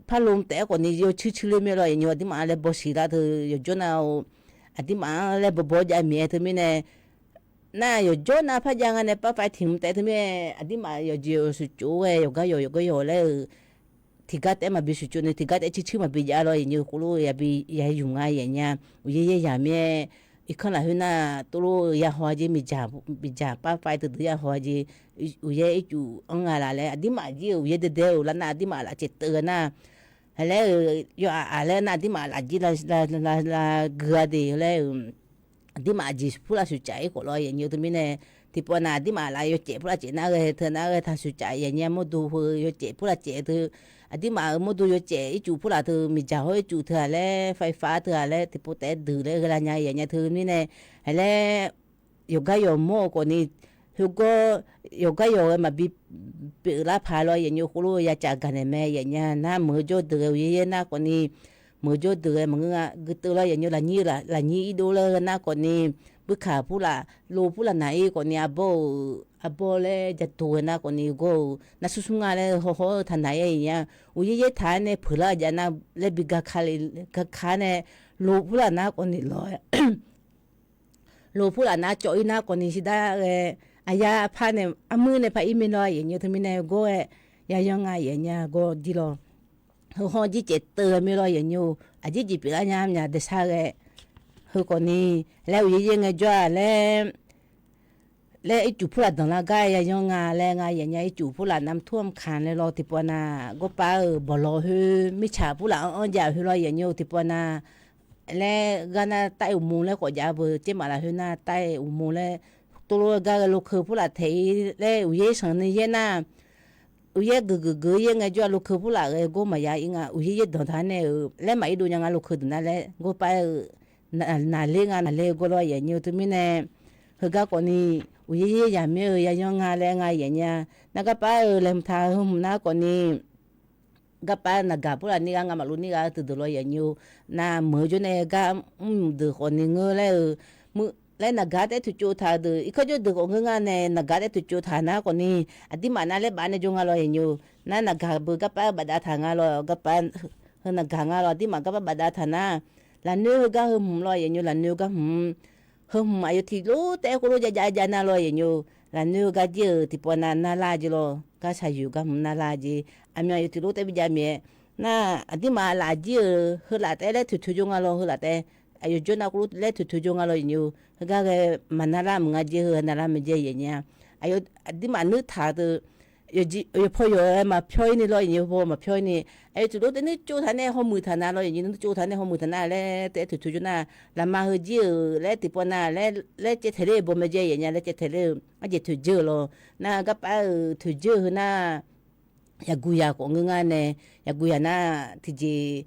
parlov taef-aer khawfni yawcuir cuir ler mae lawr, yaqnyoer aqdirmaf-anr laer bawshiq lar teu yawqjawr nav-or, aqdirmaf-anr laer bawbaw jav miq-aer teumirnae, nar yawqjawr nav par jav nga nae parfai tiq hmq taef-aer teumirnae, aqdirmaf yawqjeq yawq shuqcov ghae yawqgar yawq yawqgar yawq laer-euq, tiqgar taef-aer maqbi shuqcov ni tiqgar taef-aer cuircuir maqbi jav lawr yanyir khoerlof yabi ya yumq nga yaeq nya. Uqyaer yaer yaq mir-aer irkanr lafkhoer nar tov lof-eu yahaw-a jeq miqdzaq pavpav-aer teuduq yahaw-a jeq. Uqyaer ircuf anr nga laf laer aqdirmaf jir-euq uqyaer daedae-euq lar nar aqdirmaf laf caev teuv-eu nar, haeq laer-euq yawqaf aq laer nar aqdirmaf laf jir lavgui-a de laer-euq aqdirmaf aqjeq purlav shuqcav-ir khawf lawr yaeq nya-eu teumirnae, tiqpov nav aqdirmaf laf yawcaef purlav caev nar ghae teu nar ghae taq shuqcav yaeq nya mawrdo heu yawcaef purlav caev teu, aqdirmaf-euq mawrdo yawcaef ircuf purlav teu miqdzaq hawr ircuf teu-aq laer faifar teu-aq laer tiqpov taef-aer deuq laer ghae lavnya yaeq nya teumirnae, haeq laer yawqgar yawqmawr-eu khawfni, heugar yawqgar yawq-aer maqbi pyeuflar paq lawr yaeq nya khoerlof ya caf gaqnaeq mae yaeq nya nar meuq-eu jawr deuq ghae uqyaer yaer nar khawfni, meuq-eu jawr deuq ghae maqngeur nga guiteuv lawr yaeq nya lafnyir lafnyir irdov laer ghae nar khawfni, buikaq purlav lov purlav naq-ir khawfni arbawr-euq arbawr laer jadov ghae nar khawfni gawr-euq nar smr smr nga laer hawhaw-eu taqnaq-ir nya. Uqyaer yaer taq-aer nae peuqlar jav nar laer bi gaka le, gaka nae lov purlav nar khawfni lawr lov purlav nar cawv-ir nar khawfni shir dar ghae, aqyar par nae armuir nae par ir mir lawr yaeq nya teumirnae gawr-aer yayan nga yaeq nya gawr jir lawr. Heu hawr jir caev teuv mir lawr yaeq nya-eu aqjir jeq pyeuflar nya mya daeqsar ghae. Heu khawfni laer uqyaer yaer ngaejawr-aq laer laer ircuf purlav danqlar gar yayan nga laer nga yaeq nya ircuf purlav navmaqtur maqkaq laer lawr tiqpov nav gawrpar-euq bawqlawq khoer mirtsaq purlav anr anr jav khoer lawr yaeq nya-eu tiqpov nav laer gar nar tav-ir uqmov laer khawf jav beu tsermaf lafkhoer nar tav-ir uqmov laer tov lof-aer gar ghae lokeu purlav taeq-ir laer uqyaer sanq ni yaer nar, uqyaer geuf geuf geuf yaer ngaejawr-a lokeu purlav ghae gawr maqya ir nga uqyaer yaer danq taq nae-euq laer maq ir dov nya nga lokeu deuq nar laer gawrpar-eu naqler nga naqler gawr lawr yaeq nya-eu teumirnae, heugar khawfni uqyaer yaer yaq mir-eu yayan nga laer nga yaeq nya. Nar garpar-euq laeqhmq taq heu hmq nar khawfni garpar naqgaq purlav nir ghaq nga maqlof nir ghaq-eu teudeuq lawr yaeq nya-eu nar meuq-eu jawr nae gar mrmq deuq khawfni ngeur laer-eu laer naqgaq taef-aer toeqtsov taq-eu deuq irkanr jawr deuq khawf ngeur nga nae naqgaq taef-aer toeqtsov taq nar khawfni, aqdirmaf nar laer baf nae jawr nga lawr yaeq nya-eu nar naqgaq beu garpar-eu bafdav taq nga lawr garpar heu naqgaq nga lawr aqdirmaf garpar bafdav taq nar, lafnoer heugar heu hmq lawr yaeq nya lafnoer gar hmq heu hmq aqyawf tiqlof taef-aer khoerlof jav jav jav nar lawr yaeq nya-eu lafnoer heugar jir-euq tiqpov nav narlar jeq lawr gar shaqyoeq gar hmq narlar jeq. Aqmyan aqyawf tiqlof taef-aer bijav mir-aer nar, aqdirmaf laf jir-euq heu laf taef-aer laer toeqtoeq jawr nga lawr heu laf taef-aer aqyawf jawr nar khoerlof laer toeqtoeq jawr nga lawr yaeq nya-eu heugar ghae maqnarlar maqnga jeq heu narlar maqjae yaeq nya. Aqdirmaf nuir taq deuq yawqpaw yawq-aer maqpyawr-ir ni lawr yaeq nya paw maqpyawr-ir ni, aqyawf tiqlof taef nuir tsov taq nae hawmuiq taq nar lawr yaeq nya nuir tsov taq nae hawmuiq taq nar laer taef-aer toeqtoeq jawr nar, lafma heu jir-euq laer tiqpov nav laer caev taeq ler-eu baw mae jae yaeq nya laer caev taeq ler-eu arjeq toeqdzeur-eu lawr nar garpar-euq toeqdzeur-eu heu nar yaqguq yaq khawf ngeur nga nae, yaqguq yaq nar tiqjeq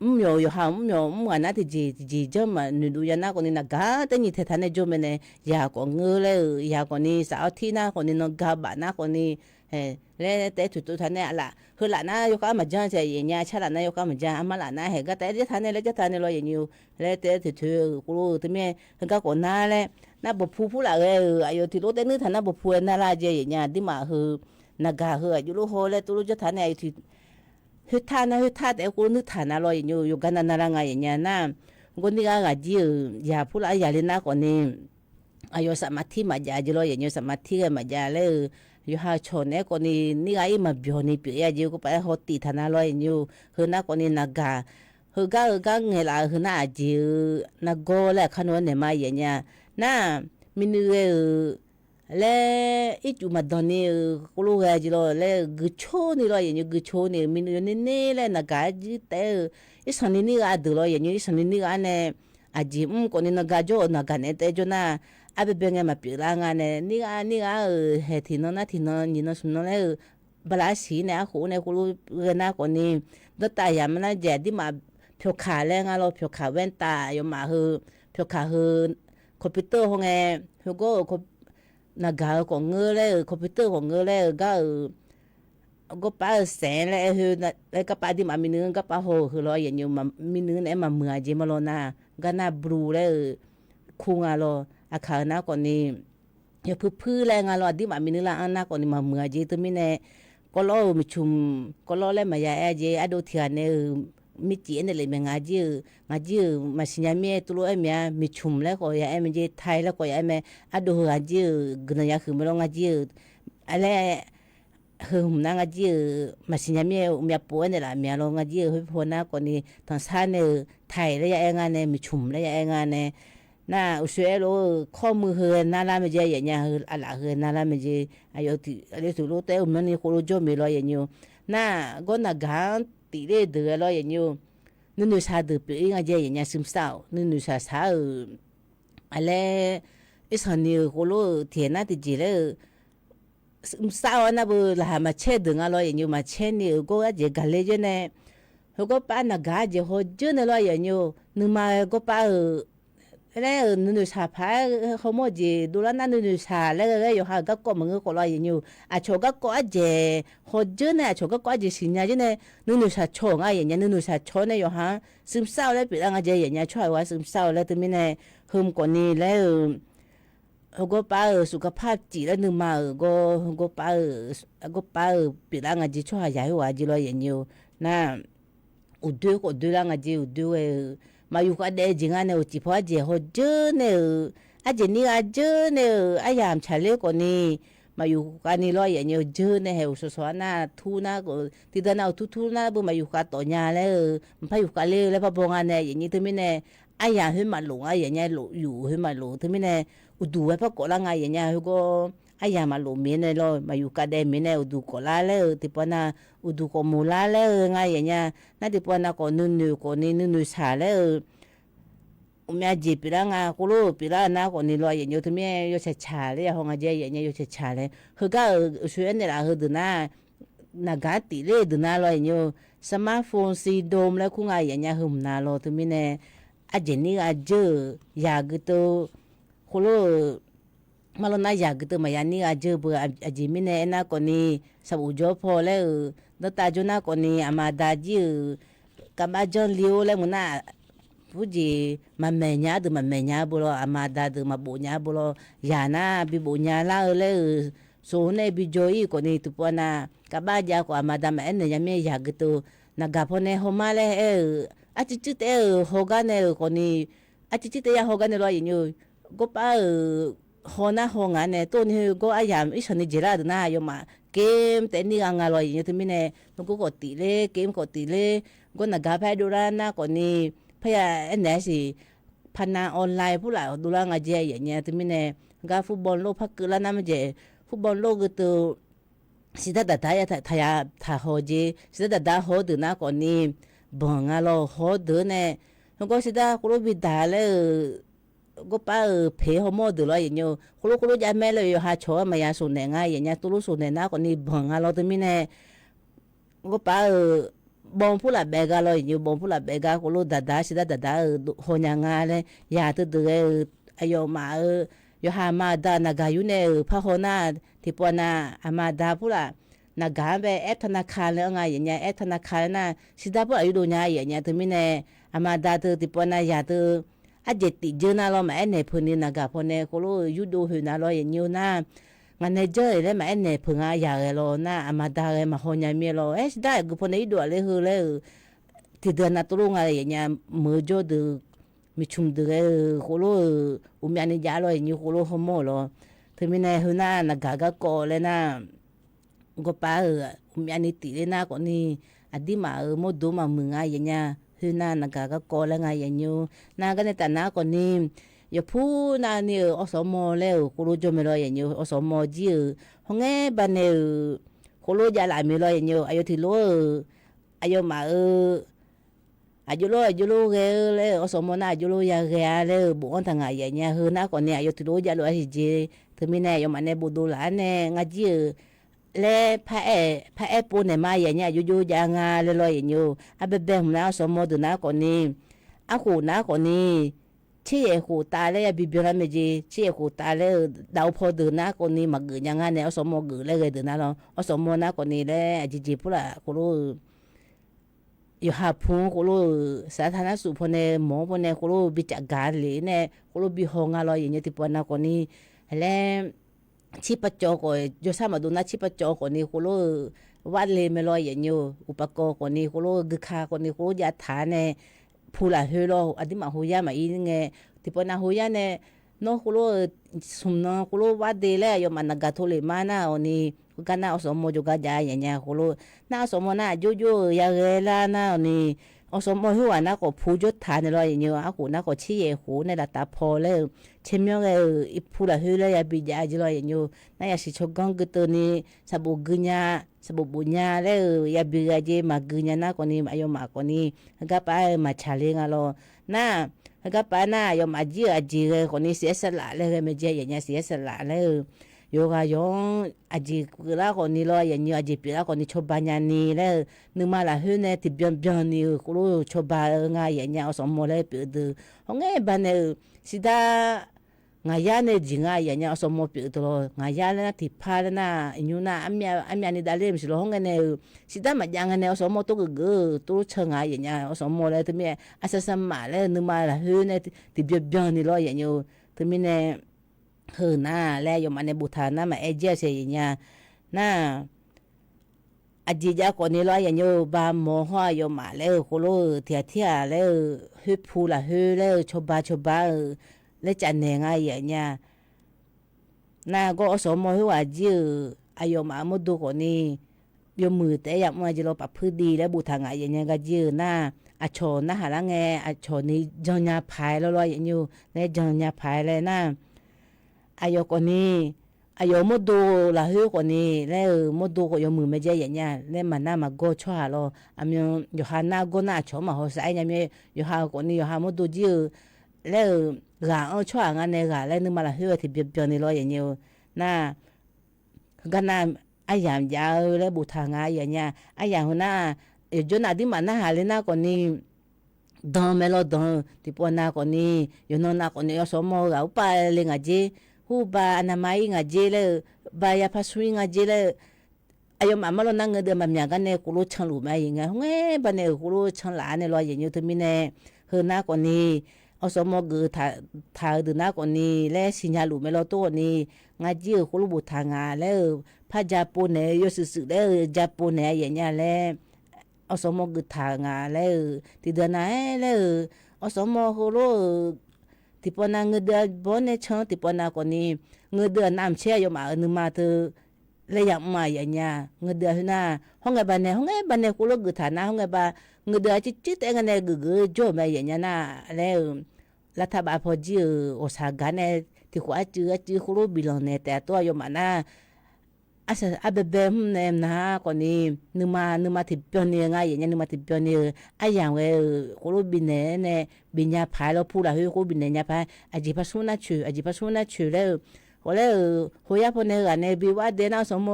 mrmyawf-euq yawqha mrmyawf mr ghaq nar tiqjeq tiqjeq janr maqnoeq duq ya nar khawfni naqgaq taer nyiq taeq taq nae jawr mae nae, yaq khawf ngeur laer-euq yaq khawfni saf-awr tir nar khawfni nan ga baf nar khawfni laer taef-aer toeqtoeq taq nae aqlaf heu laf nar yawkhav maqjanr tae yaeq nya car laf nar yawkhav maqjanr armar laf nar haeq gar taef-aer jar taq nae laer jar taq nae lawr yaeq nya-eu laer taef-aer toeqtoeq-eu khoerlof-eu teumirnae heugar khawf nar laer nar bawqpu pur laf ghae-euq aqyawf tiqlof taef nuir taq nar bawqpu-aer narlar jae yaeq nya aqdirmaf heu naqgaq heu aqjox lof haw laer tov lof jar taq nae aqyawf tiq khoertar nar khoertar taef-aer khoerlof nuir taq nar lawr yaeq nya-eu yawqgar nar narlar nga yaeq nya nar, gawr nir ghaq ghaq jir-euq yaq pur laf-aer yaqler nar khawfni aqyawf safmaf tir maqjav jeq lawr yaeq nya safmaf tir ghae maqjav laer-euq yawqha-eu cawq naeq-aer khawfni nir ghaq ir maqbyawq ni pyeuf-ir-a jeq-eu khoerpav-aer hawtiq taq nar lawr yaeq nya-eu heu nar khawfni naqgaq heugar heugar ngaeqlaf-euq heu nar aqjeq-eu nargawr laer aqkar nawr-aer naeq ma yaeq nya nar, miqnuiv ghae-euq laer ircuf maqdanq ni-euq khoerlof ghae jeq lawr laer-euq guiqcor ni lawr yaeq nya guiqcor ni-euq miqnuiv yawner ner laer naqgaq-aer jir taef-aer-eu irsanq ni nir ghaq deuq lawr yaeq nya irsanq ni nir ghaq-aer nae aqjeq mr khawfni nan ga jawr-euq naqgaq naeq-aer taef-aer jawr nar, arbae bae ngae maqpyeuf lar nga nae nir ghaq nir ghaq-euq haeq tiqnan nar tiqnan nyiq nan smq nan laer-euq bala arsiq nae arkhof nae khoerlof ghae nar khawfni, danrtav yaq ma nar jaeq aqdirmaf pyawqkaq laer nga lawr pyawqkaq แว่นตา aqyawfmaf heu pyawqkaq heu computer haw ngae, heugawr-euq naqgaq-eu khawf ngeur laer-euq computer khawf ngeur laer-euq gar-euq gawrpar-eu saeq-aer laer aer heu laer garpar aqdirmaf miqnuiv-anr garpar haw-euq heu lawr yaeq nya miqnuiv naeq-aer maqmuiq-a jeq ma lawr nar, gar nar blu laer-euq kur nga lawr aqkaq-eu nar khawfni yawpuir puir laer nga lawr aqdirmaf miqnuiv lar-anr nar khawfni maqmuiq-a jeq teumirnae, kawvlawr-euq miqcmq kawvlawr laer maqya aer-a jeq ardov tiq ghaq nae-euq mircif-aer naeq lef mae ngaq jir-euq ngaq jir-euq maqsiq nya mir-aer tov lof-aer mya miqcmq laer khawf ya aer mae jeq tai laer khawf ya aer mae, ardov heu ngaq jir-euq guiqlanq ya huiq mae lawr ngaq jir-euq laer heu hmq nar ngar jir-euq maqsiq nya mir-aer uqmyav pov-aer naeqlaf mya lor. Ngar jir-euq khoer paw nar khawfni tanqsar nae-euq taiq laer ya aer nga nae, miqcmq laer ya aer nga nae, nar uqshoe aer lof-eu kawrmuiq heu-aer narlar mae jeq, yaef nya heu aqlaf heu-aer narlar mae jeq. Aqyawf tiq aqyawf tiq lof taef-aer uqmyanrni khoerlof jawr mae lor yaef nyi-eu. Nar gawr naqgaq-anr tifler deuq-aer lor yaef nyi-eu. Nuinoeq shaq deuq pyeuf-ir nga jeq, yaef nya ซึมเศร้า-awq. Nuinoeq shaq shaq-euq aqlaer irsanq ni-euq khoerlof-euq tiqhaeq nar tiqjeq laer-eu ซึมเศร้า-awr nar beu laqkhaq maqcaer deuq nga lor yaef nyi-eu. Maqcaer ni-euq gawr arjeq gaqler jeur nae, heugawr pav naqgaq arjeq hawjeur nae lor yaef nyi-eu. Nuima-aer gawr pav-euq laer-euq nuinoeq shaq paq-aer hawmawr jeq dovlar nar nuinoeq shaq laer ghae ghae yawqha-euq garkawv maqngeur khawf lor yaef nyi-eu. Aqcawq garkawv arjeq hawjeur nae, aqcawq garkawv arjeq siqnya jeur nae, nuinoeq shaq caw-euq nga yaef nya. Nuinoeq shaq caw nae yawqha-anr ซึมเศร้า-eu laer pyeuflar nga jeq, yaef nya. Tsawrhaq yawqha ซึมเศร้า-eu laer teumirnae, heumq khawfni laer-eu, heugawr pav-euq สุขภาพจิต laer nuima-euq gawr, heugawr pav-euq, gawr pav-euq pyeuflar nga jeq, tsawrhaq yaq khoerghaq jeq lor yaef nyi-eu. Nar uqdoer khawf doerlar nga jeq, uqdoer ghae-euq maqyuf khavdaef jeq nga nae, uqcif paw arjeq hawjeur nae-euq, arjeq nir gha jeur nae-euq aryamq tsaqler khawfni, maqyuf khavni lor yaef nyi-eu. Jeur nae haeq uqshawq shawq-a nar tur nar, tiqdeuq nav uqtur tur nar beu maqyuf khav tawf nya laer-eu, maqpar yuf khavler-eu laer par baw nga nae yaef nyi. Teumirnae aryamq khoer maqlof nga yaef nya, lof yuf khoer maqlof. Teumirnae uqduq-aer par kawflar nga yaef nya. Heugawr aryamq maqlof mir nae lor, maqyuf khavdaef mir nae uqduq kawflar laer-eu tiqpavnav, uqduq kawfmoq lar laer-eu nga yaef nya. Nar tiqpavnav khawf nuinoeq khawfni nuinoeq shaq laer-eu uqmyav jeq pyeuflar nga, khoerlof-eu pyeuflar-eu nar khawfni lor yaef nyi-eu. Teumirnae yawtsaq tsaq laer ya haw nga jeq yaef nya, yawtsaq tsaq laer. Heugar-euq uqshoe aernaeq laf heudeuq nar, naqgaq-anr tifler-eu deuq nar lor yaef nyi-eu. สมาร์ทโฟนซินโดรม laer kur nga yaef nya, heu hmq nav lor. Teumirnae arjeq nir gha jeur-euq yaq geuteuv, khoerlof-euq marlawr nar yaq geuteuv maqya nir gha jeur beu. Aqjeq mirnae aernar khawfni, saqbof jawr paw laer-euq danrtav jawr nar khawfni, aqma aqda jir-euq garbar janrli-or laer mq nar, hurjeq maqmaeq nya-a deuq maqmaeq nya-a beu lor, aqma aqda deuq maqbof nya-a beu lor. Yaq nar bi bof nya lar-eu laer-euq, soq nae bi jawr-ir khawfni tiqpavnav garbar jav khawf aqma aqda maqaer naeq nya mir-aer yaq geuteuv, naqgaq pawnae hawmar laer aer-euq, arcuiv cuiv taef-aer-euq hawgar nae-euq khawfni, arcuiv cuiv taef-aer ya hawgar nae lor yaef nyi-eu. Gawrpav-euq haw nar haw ngaq nae tov ni heugawr aryamq irsanq ni jeq lar deuq nar, aqyawfmaf game taef nir gha nga lor yaef nyi-eu. Teumirnae heugawr khawf tifler, game khawf tifler, gawr naqgaq par-aer dovlar nar khawfni, parya aernaeq-a siq, paqnav online purlaf dovlar nga jeq yaef nya. Teumirnae gar ฟุตบอลโลก par keuvlar nar maqjeq, ฟุตบอลโลก geuteuv siqdar daqdaq ya taq ya taq haw jeq, siqdar daqdaq haw-eu deuq nar khawfni, banq nga lor haw-eu deuq nae, heugawr siqdar khoerlof bi daq laer-euq gawrpav-euq peq hawmawr-eu deuq lor yaef nyi-eu. Khoerlof khoerlof jav mae laer yawqha cawq-aer maqya soqnaeq nga yaef nya. Tov lof soqnaeq nar khawfni banq nga lor. Teumirnae gawrpav-euq bawm purlaf baef gar lor yaef nyi-eu. Bawm purlaf baef gar khoerlof daqdaq siqdar daqdaq-euq haw nya nga laer yaq teudeuq ghae-euq aqyawfmaf-euq yawqha aqma aqda naqgaq yur nae-euq par haw nar, tiqpavnav aqma aqda purlaf naqgaq-anr bae แอปธนาคาร laer-anr nga yaef nya. แอปธนาคาร laer nar siqdar purlaf yurdov nya yaef nya. Teumirnae aqma aqda teu tiqpavnav yaq teu arjeq tif dzeur nar lor maqaer naeq peuq ni naqgaq pawnae khoerlof-eu yurdov khoeq nav lor yaef nyi-eu nar, ngaq nae janr-euq laer maqaer naeq peuq nga yaq ghae lor nar, aqma aqda ghae maqhaw nya mir-aer lor. Aer siqdar aqgeu pawnae yurdov-aq ler heu laer-euq tiqdeuq nav tov lof nga yaef nya. Meuq-eu jawr deuq miqcmq deuq ghae-euq khoerlof-euq uqmyav ni jav lor yaef nyi khoerlof hawmawr-euq lor. Teumirnae heu nar naqgaq garkawv laer nar, gawrpav-euq uqmyav ni tifler nar khawfni, aqdirmaf-euq mawrdo maqmuiq nga yaef nya. Khoernar naqgaq garkawv laer nga yaef nyi-eu. Nar gar nae taf nar khawfni, yawqpur navni-euq อสม. laer-euq khoerlof jawr mae lor yaef nyi-eu. อสม. jir-euq hawngae banae-euq khoerlof javlaf mae lor yaef nyi-eu. Aqyawf tiqlof-euq aqyawfmaf-euq aqjox lof aqjox lof ghae-eu laer-euq อสม. nar aqjox lof yaghae-a laer-euq bofanr taq ngaq yaef nya. Heu nar khawfni aqyawf tiqlof-aer javlof-a siq jeq. Teumirnae aqyawfmaf nae bofdov laf-ar nae ngar jir-euq laer paraer pov naeq ma yaef nya. Aqjox jox jav nga laer lor yaef nyi-eu. Arbaebae hmq nar อสม. deuq nar khawfni, arkhof nar khawfni, tseryaef khof tav laer yabi byanlar mae jeq. Tseryaef khof tav laer-euq daqo paw deuq nar khawfni maqgeuf nya ngar nae อสม. geuf laer ghae deuq nar lor. อสม. nar khawfni laer aqjeq jeq purlaf khoerlof-euq yawqha pun khoerlof-euq saqtaq nar suf pawnae mawq-anr pawnae khoerlof bi cafgaq le nae khoerlof bi haw nga lor yaef nya. Tiqpavnav khawfni laer, cirpavcawv khawf jawrshar maqdov nar cirpavcawv khawfni khoerlof-euq varle mae lor yaef nyi-eu. Uqpavkawv khawfni khoerlof-eu guika khawfni khoerlof jav taq nae, pu lafkhoer lor aqdirmaf hoyar maqir ngae, tiqpavnav hoyar nae, nawr khoerlof-euq smq nan khoerlof varde laer aqyawfmaf naqgaq tov lef ma nar awqni, Heugar nar อสม. jawrgar jav-a yaf nya khoerlof. Nar อสม. nar aqjox jov-eu yaghae lar nar-awq ni, อสม. khoerghaq nar khawf pu jawr taq naeq lawr yaf nyi-eu. Arkhof nar khawf tser yaeq khof nae laftav paw laer-eu, caermyanr ghae-euq irpu lafkhoer laer yabi jav-a jeq lawr yaf nyi-eu. Nar yasiq tsawrganr gui teuv ni, sanqbof gui nya, sanqbof bof nya laer-eu yabi ghae jeq maqgui nya nar khawf ni, aqyawfmaf khawf ni heugar pav-aer maqtsaq le nga lawr. Nar, heugar pav nar aqyawfmaf jir-euq aqjeq ghae khawf ni siqyaer saqlaf laer ghae mae jeq yaf nya siqyaer saqlaf laer-eu, yawqghaq yawq-anr aqjeq pyeuflar khawf ni lawr yaf nyi-eu, aqjeq pyeuflar khawf ni cawba nyani laer-eu, nuima lafkhoer nae tiqbyan byan ni-euq khoerlof cawba-eu nga yaf nya อสม. laer pyeuf deuq. Hawr ngae banae-euq shiqdar ngaqyar nae jeq nga yaf nya อสม. pyeuf deuq lawr. Ngaqyar laer nar tiqpar laer nar iqnymr nar armyav ni davler maqsiq lawr. Hawr ngae nae-euq shiqdar maqjav ngae nae อสม. tov geuf geuf-eu tov can nga yaf nya อสม. laer teumirnae aqsaq saqmaf laer-eu nuima lafkhoer nae tiqbyan byan ni lawr yaf nyi-eu. Teumirnae heu nar laer aqyawfmaf nae boftaq nar maqaer jir-a sae yaf nya. Nar aqjeq jav khawf ni lawr yaf nyi-eu, bamawr hawr aqyawfmaf laer-eu khoerlof-euq tiqghaq tirghaq laer-eu, khoerpu lafkhoer laer-eu cawba cawba-eu laer caf naeq nga yaf nya. Nar gawr อสม. khoerghaq jir-euq aqyawfmaf mawrdo khawf ni, yawmuiq taef-aer yamr-a jeq lawr paf puir div laer boftaq ngaq yaf nya gar jir-eu nar, aqcawq narhaq lar ngae aqcawq ni jan nya paq-aer lawr lawr yaf nyi-eu laer jan nya paq-aer laer nar, aqyawf khawf ni, aqyawf mawrdo lafkhoer khawf ni laer-eu mawrdo khawf yawmuiq mae jae yaf nya laer maqnar maqgawr tsawrhaq lawr. Aqmyan yawqha nar gawr nar aqcawq-anr maqhaw saf-aer nya myae, yawqha-euq khawf ni yawqha mawrdo jir-eu laer-eu ghaq-anr tsawrhaq nga nae ghaq laer nuima lafkhoer-eu tiqbyan byan ni lawr yaf nyi-eu. Nar heugar nar aryamq jav-eu laer boftaq nga yaf nya. Aryamq heu nar yawqjawr nav aqduimaf narhaq le nar khawf ni, dan mae lawr dan-eu tiqpov nav khawf ni, yawqnan nav khawf ni อสม. ghaq urpav le ngaq jer, hurbav aqnavma ir ngaq jer laer-eu, ba yapar smr ir ngaq jer laer-eu, aqyawfmaf mar lawr nar ngeudeuv maqmyaq gar nae khoerlof canluf mae yaf nga. Hawr ngae banae-euq khoerlof canlaf-a nae lawr yaf nyi-eu teumirnae, heu nar khawf ni อสม. geuf taq-eu deuq nar khawf ni laer siqnya luf mae lawr tov khawf ni, ngar jir-euq khoerlof boftaq nga laer-eu, par ja pov naeq-eu yawshuif shuif laer-eu ja pov naeq-a yaf nya laer อสม. geuf taq nga laer-eu tiqdeuq nav-aer laer-eu, อสม. heulof-euq tiqpov nav ngeudeuv-a bawr nae can-eu tiqpov nav khawf ni, ngeudeuv-aq navmaqtser aqyawfmaf-euq nuima teu laer yamr-a yaf nya. Ngeudeuv-a khoer nar hawr ngae banae hawr ngae banae khoerlof geuf taq nar hawr ngae ba, ngeudeuv-a circir taef-aer ngae nae geuf geuf-eu jawr-euq mae yaf nya nar laer-eu, lavtaq baf paw jir-euq ghawqshaq gaq nae tiqkhof arcuiv arcuiv khoerlof biflanq naeq taef-a tov aqyawfmaf nar, arsaq arbaebae mr nae nar khawf ni, nuima nuima tiqbyan ni nga yaf nya nuima tiqbyan ni-eu aryamq ghae-euq khoerlof bifnaeq-aer nae, bifnya paq-aer lawr pu lafkhoer khoerlof bifnaeq nya paq-aer aqjeq par smr nar coeq aqjeq par smr nar coeq laer-eu, hawr laer-euq hoyar paw nae ghaq nae bi war dae nar อสม.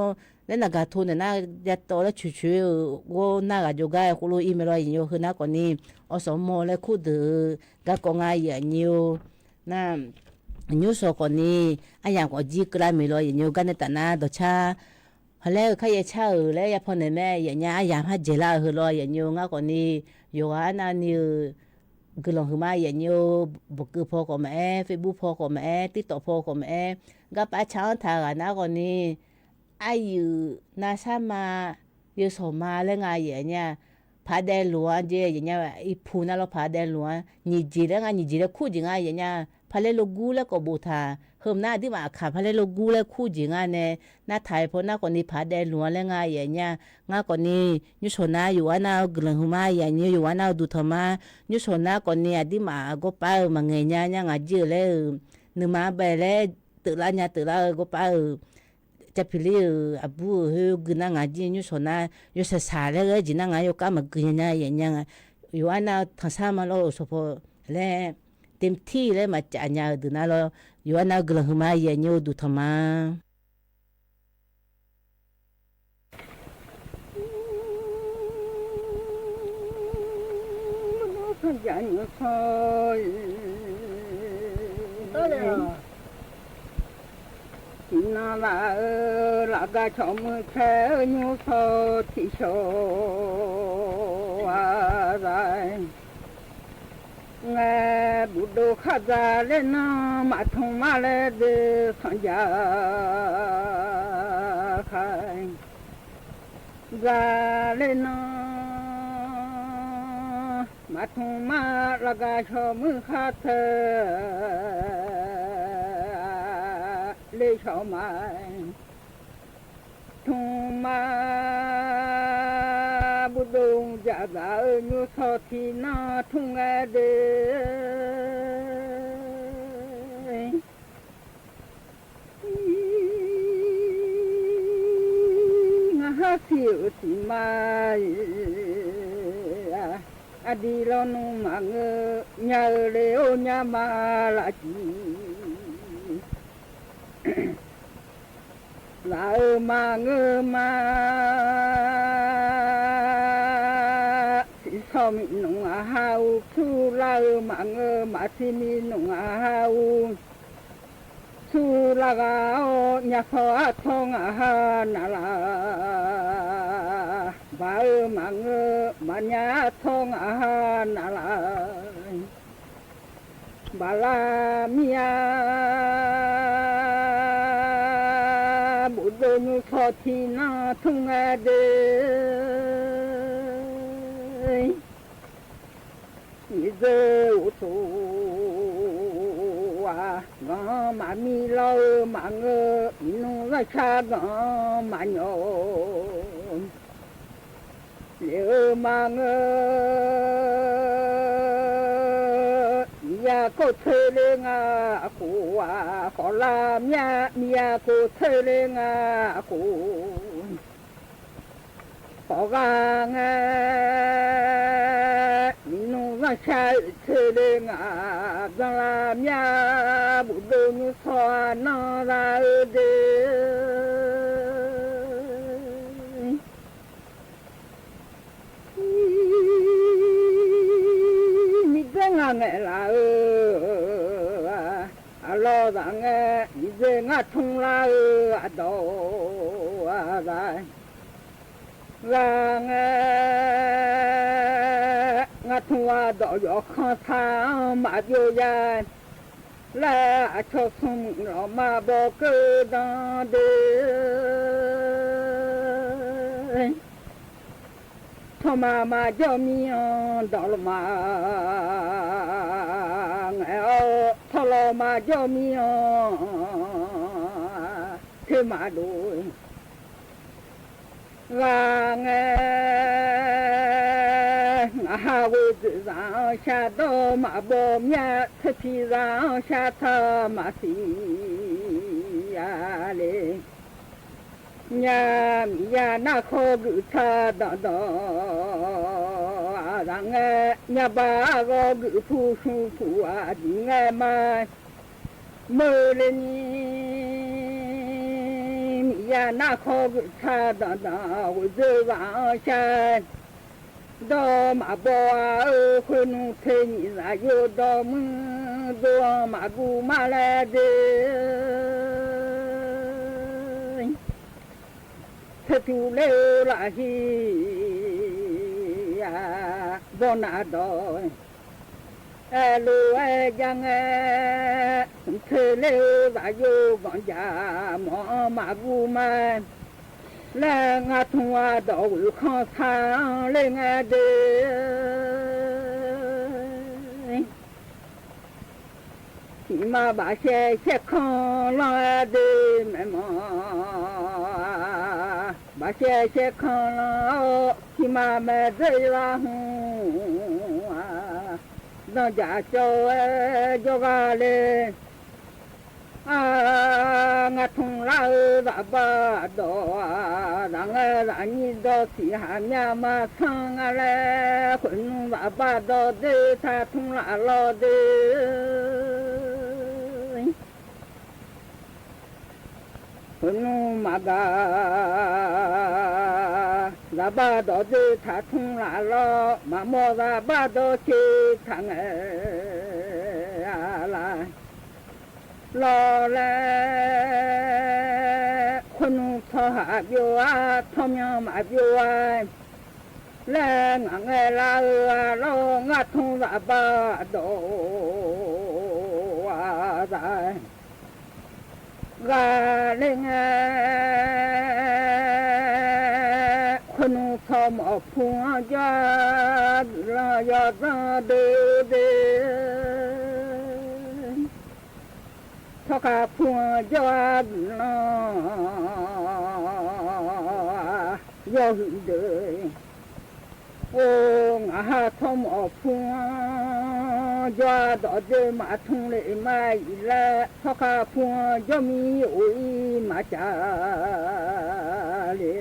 laer naq gaq to naeq nar, yatawv laer coeq coeq-eu ghawr nar ghaq jawrgar-eu khoerlof ir mae lawr yaf nyi-eu heu nar khawf ni, อสม. laer kurdeuq-eu garkawv nga yaf nyi-eu. Nar nymrshawq khawf ni, aryamq khawf jir keuvlar miq lawr yaf nyi-eu gar nae taf nar dawqcar hawq laer-eu kar yacar-euq laer yapaw naeq mae yaf nya aryamq har dzaeqlar-eu heu lawr yaf nyi-eu ngar khawf ni, yawqghaq arnavni-euq guiqlanq huiqma yaf nyi-eu, bawqkeuv paw khawf maqaer, Facebook paw khawf maqaer, TikTok paw khawf maqaer, garpav car-anr taq ghaq nar khawf ni, aryuif navsar ma, yawshawq ma laer nga yaf nya, paqdaev loq-anr jeq yaf nya, irpu nar lawr paqdaev loq-anr nyiq jeq laer nga nyiq jeq laer kur jeq nga yaf nya, paqlaer logur laer khawf boftaq, heu nar aqduimaf aqkaq paqlaer logur laer kur jeq nga nae, nar taq-eu paw nar khawf ni paqdaev loq-anr laer nga yaf nya, ngar khawf ni, nymrshawq nar yawqghaq nar-eu guiqlanq huiqma yaf nyi-eu yawqghaq nar-eu duqtanq ma, nymrshawq nar khawf ni aqduimaf gawrpav-eu maqngaeq nya nya ngaq jir-euq laer-euq, nuima bae laer teuflar nya teuflar-eu gawrpav-euq, Carpirlir-euq aqbur-euq khoer gui nar ngaq jir nymrshawq nar yawshaq shaq laer ghae-aer jeq nar ngaq yawkar maqgui nya nya yaf nya nga. Yawqghaq nar-eu tanqsar ma lawr-euq shawqpaw laer, เต็มที่ laer maqcaf nya-euq deuq nar lawr, yawqghaq nar-eu guiqlanq huiqma yaf nyi-eu duqtanq ma. Tiqnan laf-euq lafgaq cawq muiq cae-eu nymr shawr tiqshawq-a za. Ngae, buqdov khar dzaq laer nan maqtmq ma laer deuq sanqjaq kha. Dzaq laer nan maqtmq ma lafgaq cawq muiq khar teu le cawq ma. tmr ma, bufdov jaqzaq-eu nymrshawr tiqnan tmr ngae de. Ngar harsiq-euq siqma-iq, aqdui lawnmr maqngeur nya-eu le-or nyar ma lafjiq. Zaq-eu maqngeur ma, siqshawq miqnmq aqha uq, surlar-eu maqngeur maqsiq miqnmq aqha uq, surlar ghaq-awr nyashawr artsawr ngaq ha navlaf, baq-eu maqngeur maqnya artsawr ngaq ha navlaf. Baqlar mir-a, bofdov nymrshawr tiqnan tmr ngae de. Miqdzeu uqtaf-aq, ganq-anr maqmir lawr-eu maqngeur, miqnmr zanrshar ganq-anr maqnyawq-awq. Lef-eu maqngeur, miqya kov tser ler nga khof-aq, khawf lar mir-a, miqya kov tser ler nga khof. Khawf ghaq ngae, miqnmr zanrshar oeq tser ler nga, zanrlar mir-a, bofdov nymrshawr-aq nanr za-eu de. Miqdzaer ngaq ngaeqlaf-eu, aqlawq zaq ngae, miqdzaer ngar tmr lar-eu aqdawq-aq zaq. Ghaq ngae, ngar tmr ardawq yawkhanr sar-anr maqbyov ya laer, aqcawq smrmuiq lawqma bawkeuv dan de. Tawqmaf maqjawr mir-anr dawqlawq ma ngaeq-awr, tawqlawq maqjawr mir-anr ter maqdov. Ghaq ngae, ngaq ha ghoe dzoeq zaq-anr shar dawr maqbaw mir-a, tser tiq zaq-anr shar taq maqsiq-a le. Nya miqya narkhawr geuf tsaq danqdanq zaq ngae, nya ba arghawr geuf pu shmr puq aqjeq ngae ma. Meuq le ni, miqya narkhawr geuf tsaq danqdanq ghoeqdzoeq zaq-anr shar dawr maqbaw-a-eu, khoernmr tser nyiq zaqyo dawqmuir dov-anr maqguv ma laer de. Tser tuq ler-eu lafhir-a, bawnav dawq aerlof-aer jav ngae, smq tser ler-eu zaqyo ganqjaq mawq-anr maqguv ma laer, ngar tmr ardawq ghoeqkhanr sar-anr ler ngae de. Tiqma bafsaer saerkanr lanr-aer de maeqmanq, bafsaer saerkanr lanr-awr, tiqma maeqdzer lar hmq-a, danqjaq cawv-aer jawrgar le. Ngar tmr lar-eu zaqbar dawq-aq, zaq ngae zaqnyir dawq siq haq myavma sanr nga laer, khoeqnmr zaqbar dawq de taq tmr laf lawr de. Khoeqnmr maqgaq, zaqbar dawq de taq tmr laf lawr, maqmawr zaqbar dawq ceq taq ngaeq-a laf lawr laer, khoeqnmr tsawrhaq byov-a, tsawrmyanr maqbyov-a laer, ngaq ngae lar-eu-a lawr, ngar tmr zaqbar dawq-a zaq ghaq ler ngae, khoeqnmr tsawrmawq pu-anr jawr-a, guiqlanq yawdzanr de-eu de. Tsawrkhav pu-anr jawr-a, guiqlanq Yawhuiq deuq, or, ngaq ha tsawrmawf pu-anr jawr-a dawq doe maqtmr le ma-iq laer, tsawrkhav pu-anr jawrmir of-ir maqcav le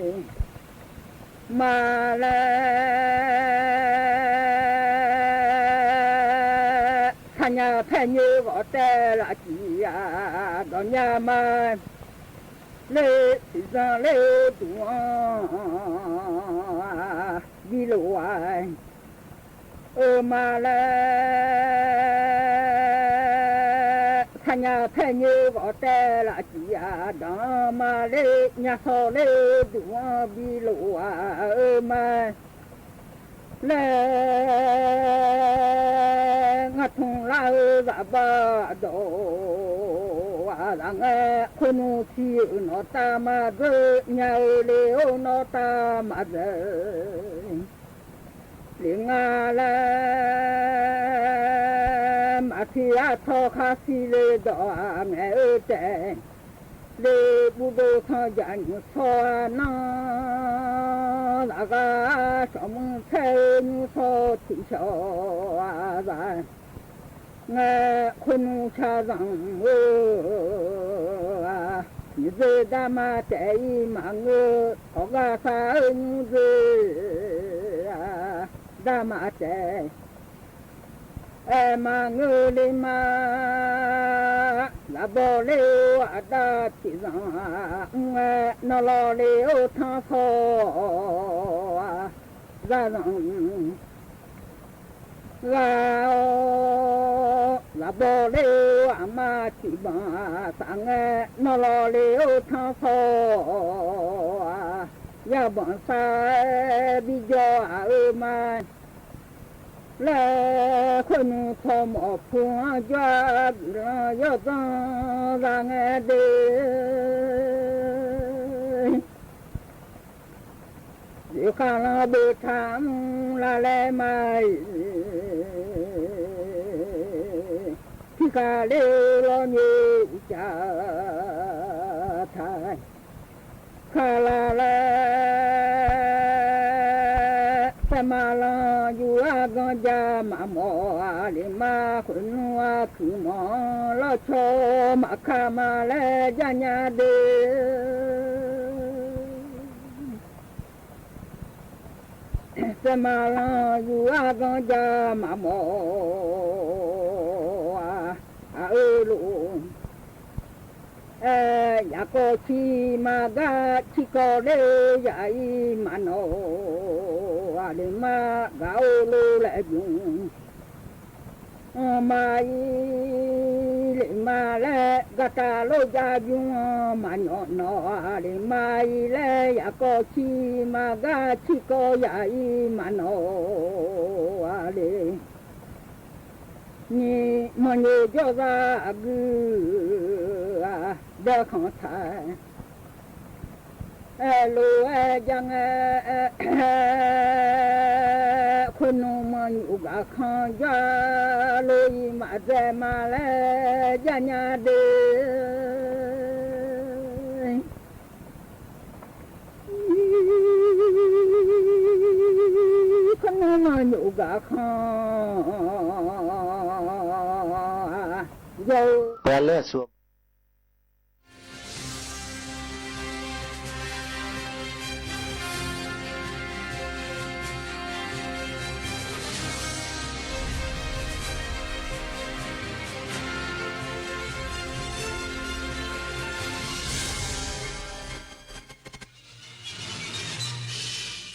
ma laer, sarnya paer nyoer ghawf taev laf tiq yaq dawq nya ma. Ler tiqzanq ler-eu duq-anr bi lof-a-eu ma laer, sarnya paer nyoer ghawf taev laf tiq yaq dawq ma ler, nya sawq ler-eu duq-anr bi lof-a-eu ma laer, ngar tmr lar-eu zaqbav dawq-aq zaq ngae, khoernmr tiq-euq nawqtav maqdzeur nya-eu le-or, nawqtav maqdzaeq le nga laer, maqsiq artawr khar siq le dawq-aq ngaeq-eu taef le, buvdov tanrjaq nymq shawr-a nanr, zaqghaq shawqmr paer-eu nymr shawr tiq shawq-a zaq ngae, khoernmr shar zanq-eu nymq dzoer darma taef-ir maqngeur, awqghaq sar-eu nymr dzoer darma taef-aer maqngeur le ma. Lafbaw ler-eu aqda tiqzanq mr-aer, nawr lawq le-or tanrshawr-a, zarzanq ghaq-awr, lafbaw ler-eu aqma tiqbanq saf ngae, nawr lawq le-or tanrshawr-a, yabanq sar-aer bijawr-aq-eu ma laer, khoernmr tsawrmawf pu-anr jawr-a guiqlanq yawdzanr za ngae de. Zoeqkhav lanr beuq taq mr lar laer ma-iq, tiqkhav ler-eu lawrnyoer uqcaf taq kala laer, saevmaqlanr yuf-ar ganr ja maqmawf-a le ma, khoernmr-a kuiq mawf-anr lawrcaw maqka ma laer jarnya de. Saevmaqlanr yuf-ar ganr ja maqmawf-a, aq-eu lof-aer, yaqkawv cir maqgar cirkawv ler-eu yaq-ir maqnawq-a le ma, gaq-or lor laer bymr anr ma-ir le ma laer, gartav lor ja bymr anr maqnyawf nawq-a le ma-ir laer, yaqkawv cir maqgar cirkawv yaq-ir maqnawq-a le. Nyiq manqnyoq jawrzar aqgui-aq, daekhanq taq-aer lof-aer ja ngae, khoernmr manqnyoq gaqkhanq ja lof-ir maqdzae ma laer jarnya de. Khoernmr manqnyoq gaqkhanq ja-eu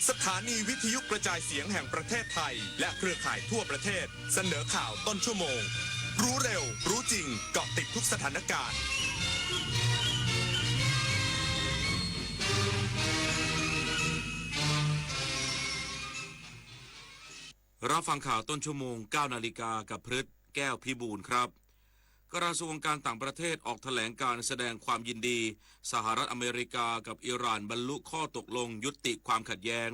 สถานีวิทยุกระจายเสียงแห่งประเทศไทยและเครือข่ายทั่วประเทศ เสนอข่าวต้นชั่วโมง รู้เร็ว รู้จริง เกาะติดทุกสถานการณ์ รับฟังข่าวต้นชั่วโมง เก้านาฬิกา กับพฤษ แก้วพิบูลย์ครับ กระทรวงการต่างประเทศออกแถลงการณ์แสดงความยินดี สหรัฐอเมริกากับอิหร่านบรรลุข้อตกลงยุติความขัดแย้ง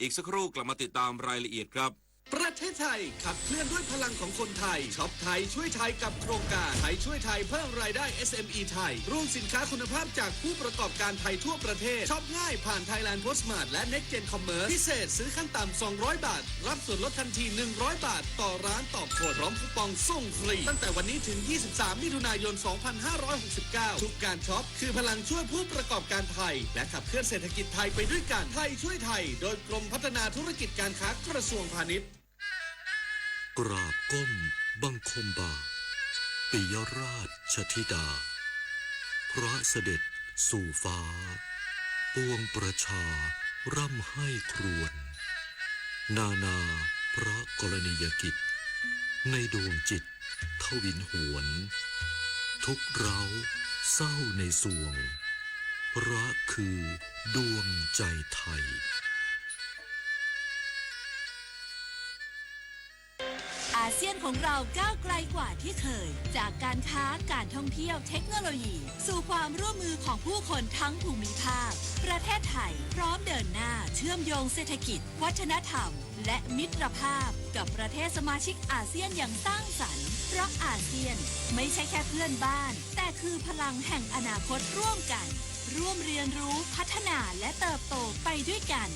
อีกสักครู่กลับมาติดตามรายละเอียดครับ ประเทศไทยขับเคลื่อนด้วยพลังของคนไทย ช็อปไทยช่วยไทยกับโครงการไทยช่วยไทยเพิ่มรายได้ เอสเอ็มอี ไทย รวมสินค้าคุณภาพจากผู้ประกอบการไทยทั่วประเทศ ช็อปง่ายผ่าน Thailand Postmart และ Next Gen Commerce พิเศษซื้อขั้นต่ำ สองร้อย บาท รับส่วนลดทันที หนึ่งร้อย บาท ต่อร้านต่อคน พร้อมคูปองส่งฟรี ตั้งแต่วันนี้ถึง ยี่สิบสาม มิถุนายน สองพันห้าร้อยหกสิบเก้า ทุกการช็อปคือพลังช่วยผู้ประกอบการไทย และขับเคลื่อนเศรษฐกิจไทยไปด้วยกัน ไทยช่วยไทย โดยกรมพัฒนาธุรกิจการค้ากระทรวงพาณิชย์ กราบก้มบังคมบาท ปิยราชธิดา พระเสด็จสู่ฟ้า ปวงประชาร่ำไห้ครวญ นานาพระกรณียกิจ ในดวงจิตทวินหวน ทุกข์ร้าวเศร้าในสวง พระคือดวงใจไทย อาเซียนของเราก้าวไกลกว่าที่เคย จากการค้า การท่องเที่ยว เทคโนโลยี สู่ความร่วมมือของผู้คนทั้งภูมิภาค ประเทศไทยพร้อมเดินหน้าเชื่อมโยงเศรษฐกิจ วัฒนธรรม และมิตรภาพกับประเทศสมาชิกอาเซียนอย่างสร้างสรรค์ เพราะอาเซียนไม่ใช่แค่เพื่อนบ้าน แต่คือพลังแห่งอนาคตร่วมกัน ร่วมเรียนรู้ พัฒนา และเติบโตไปด้วยกัน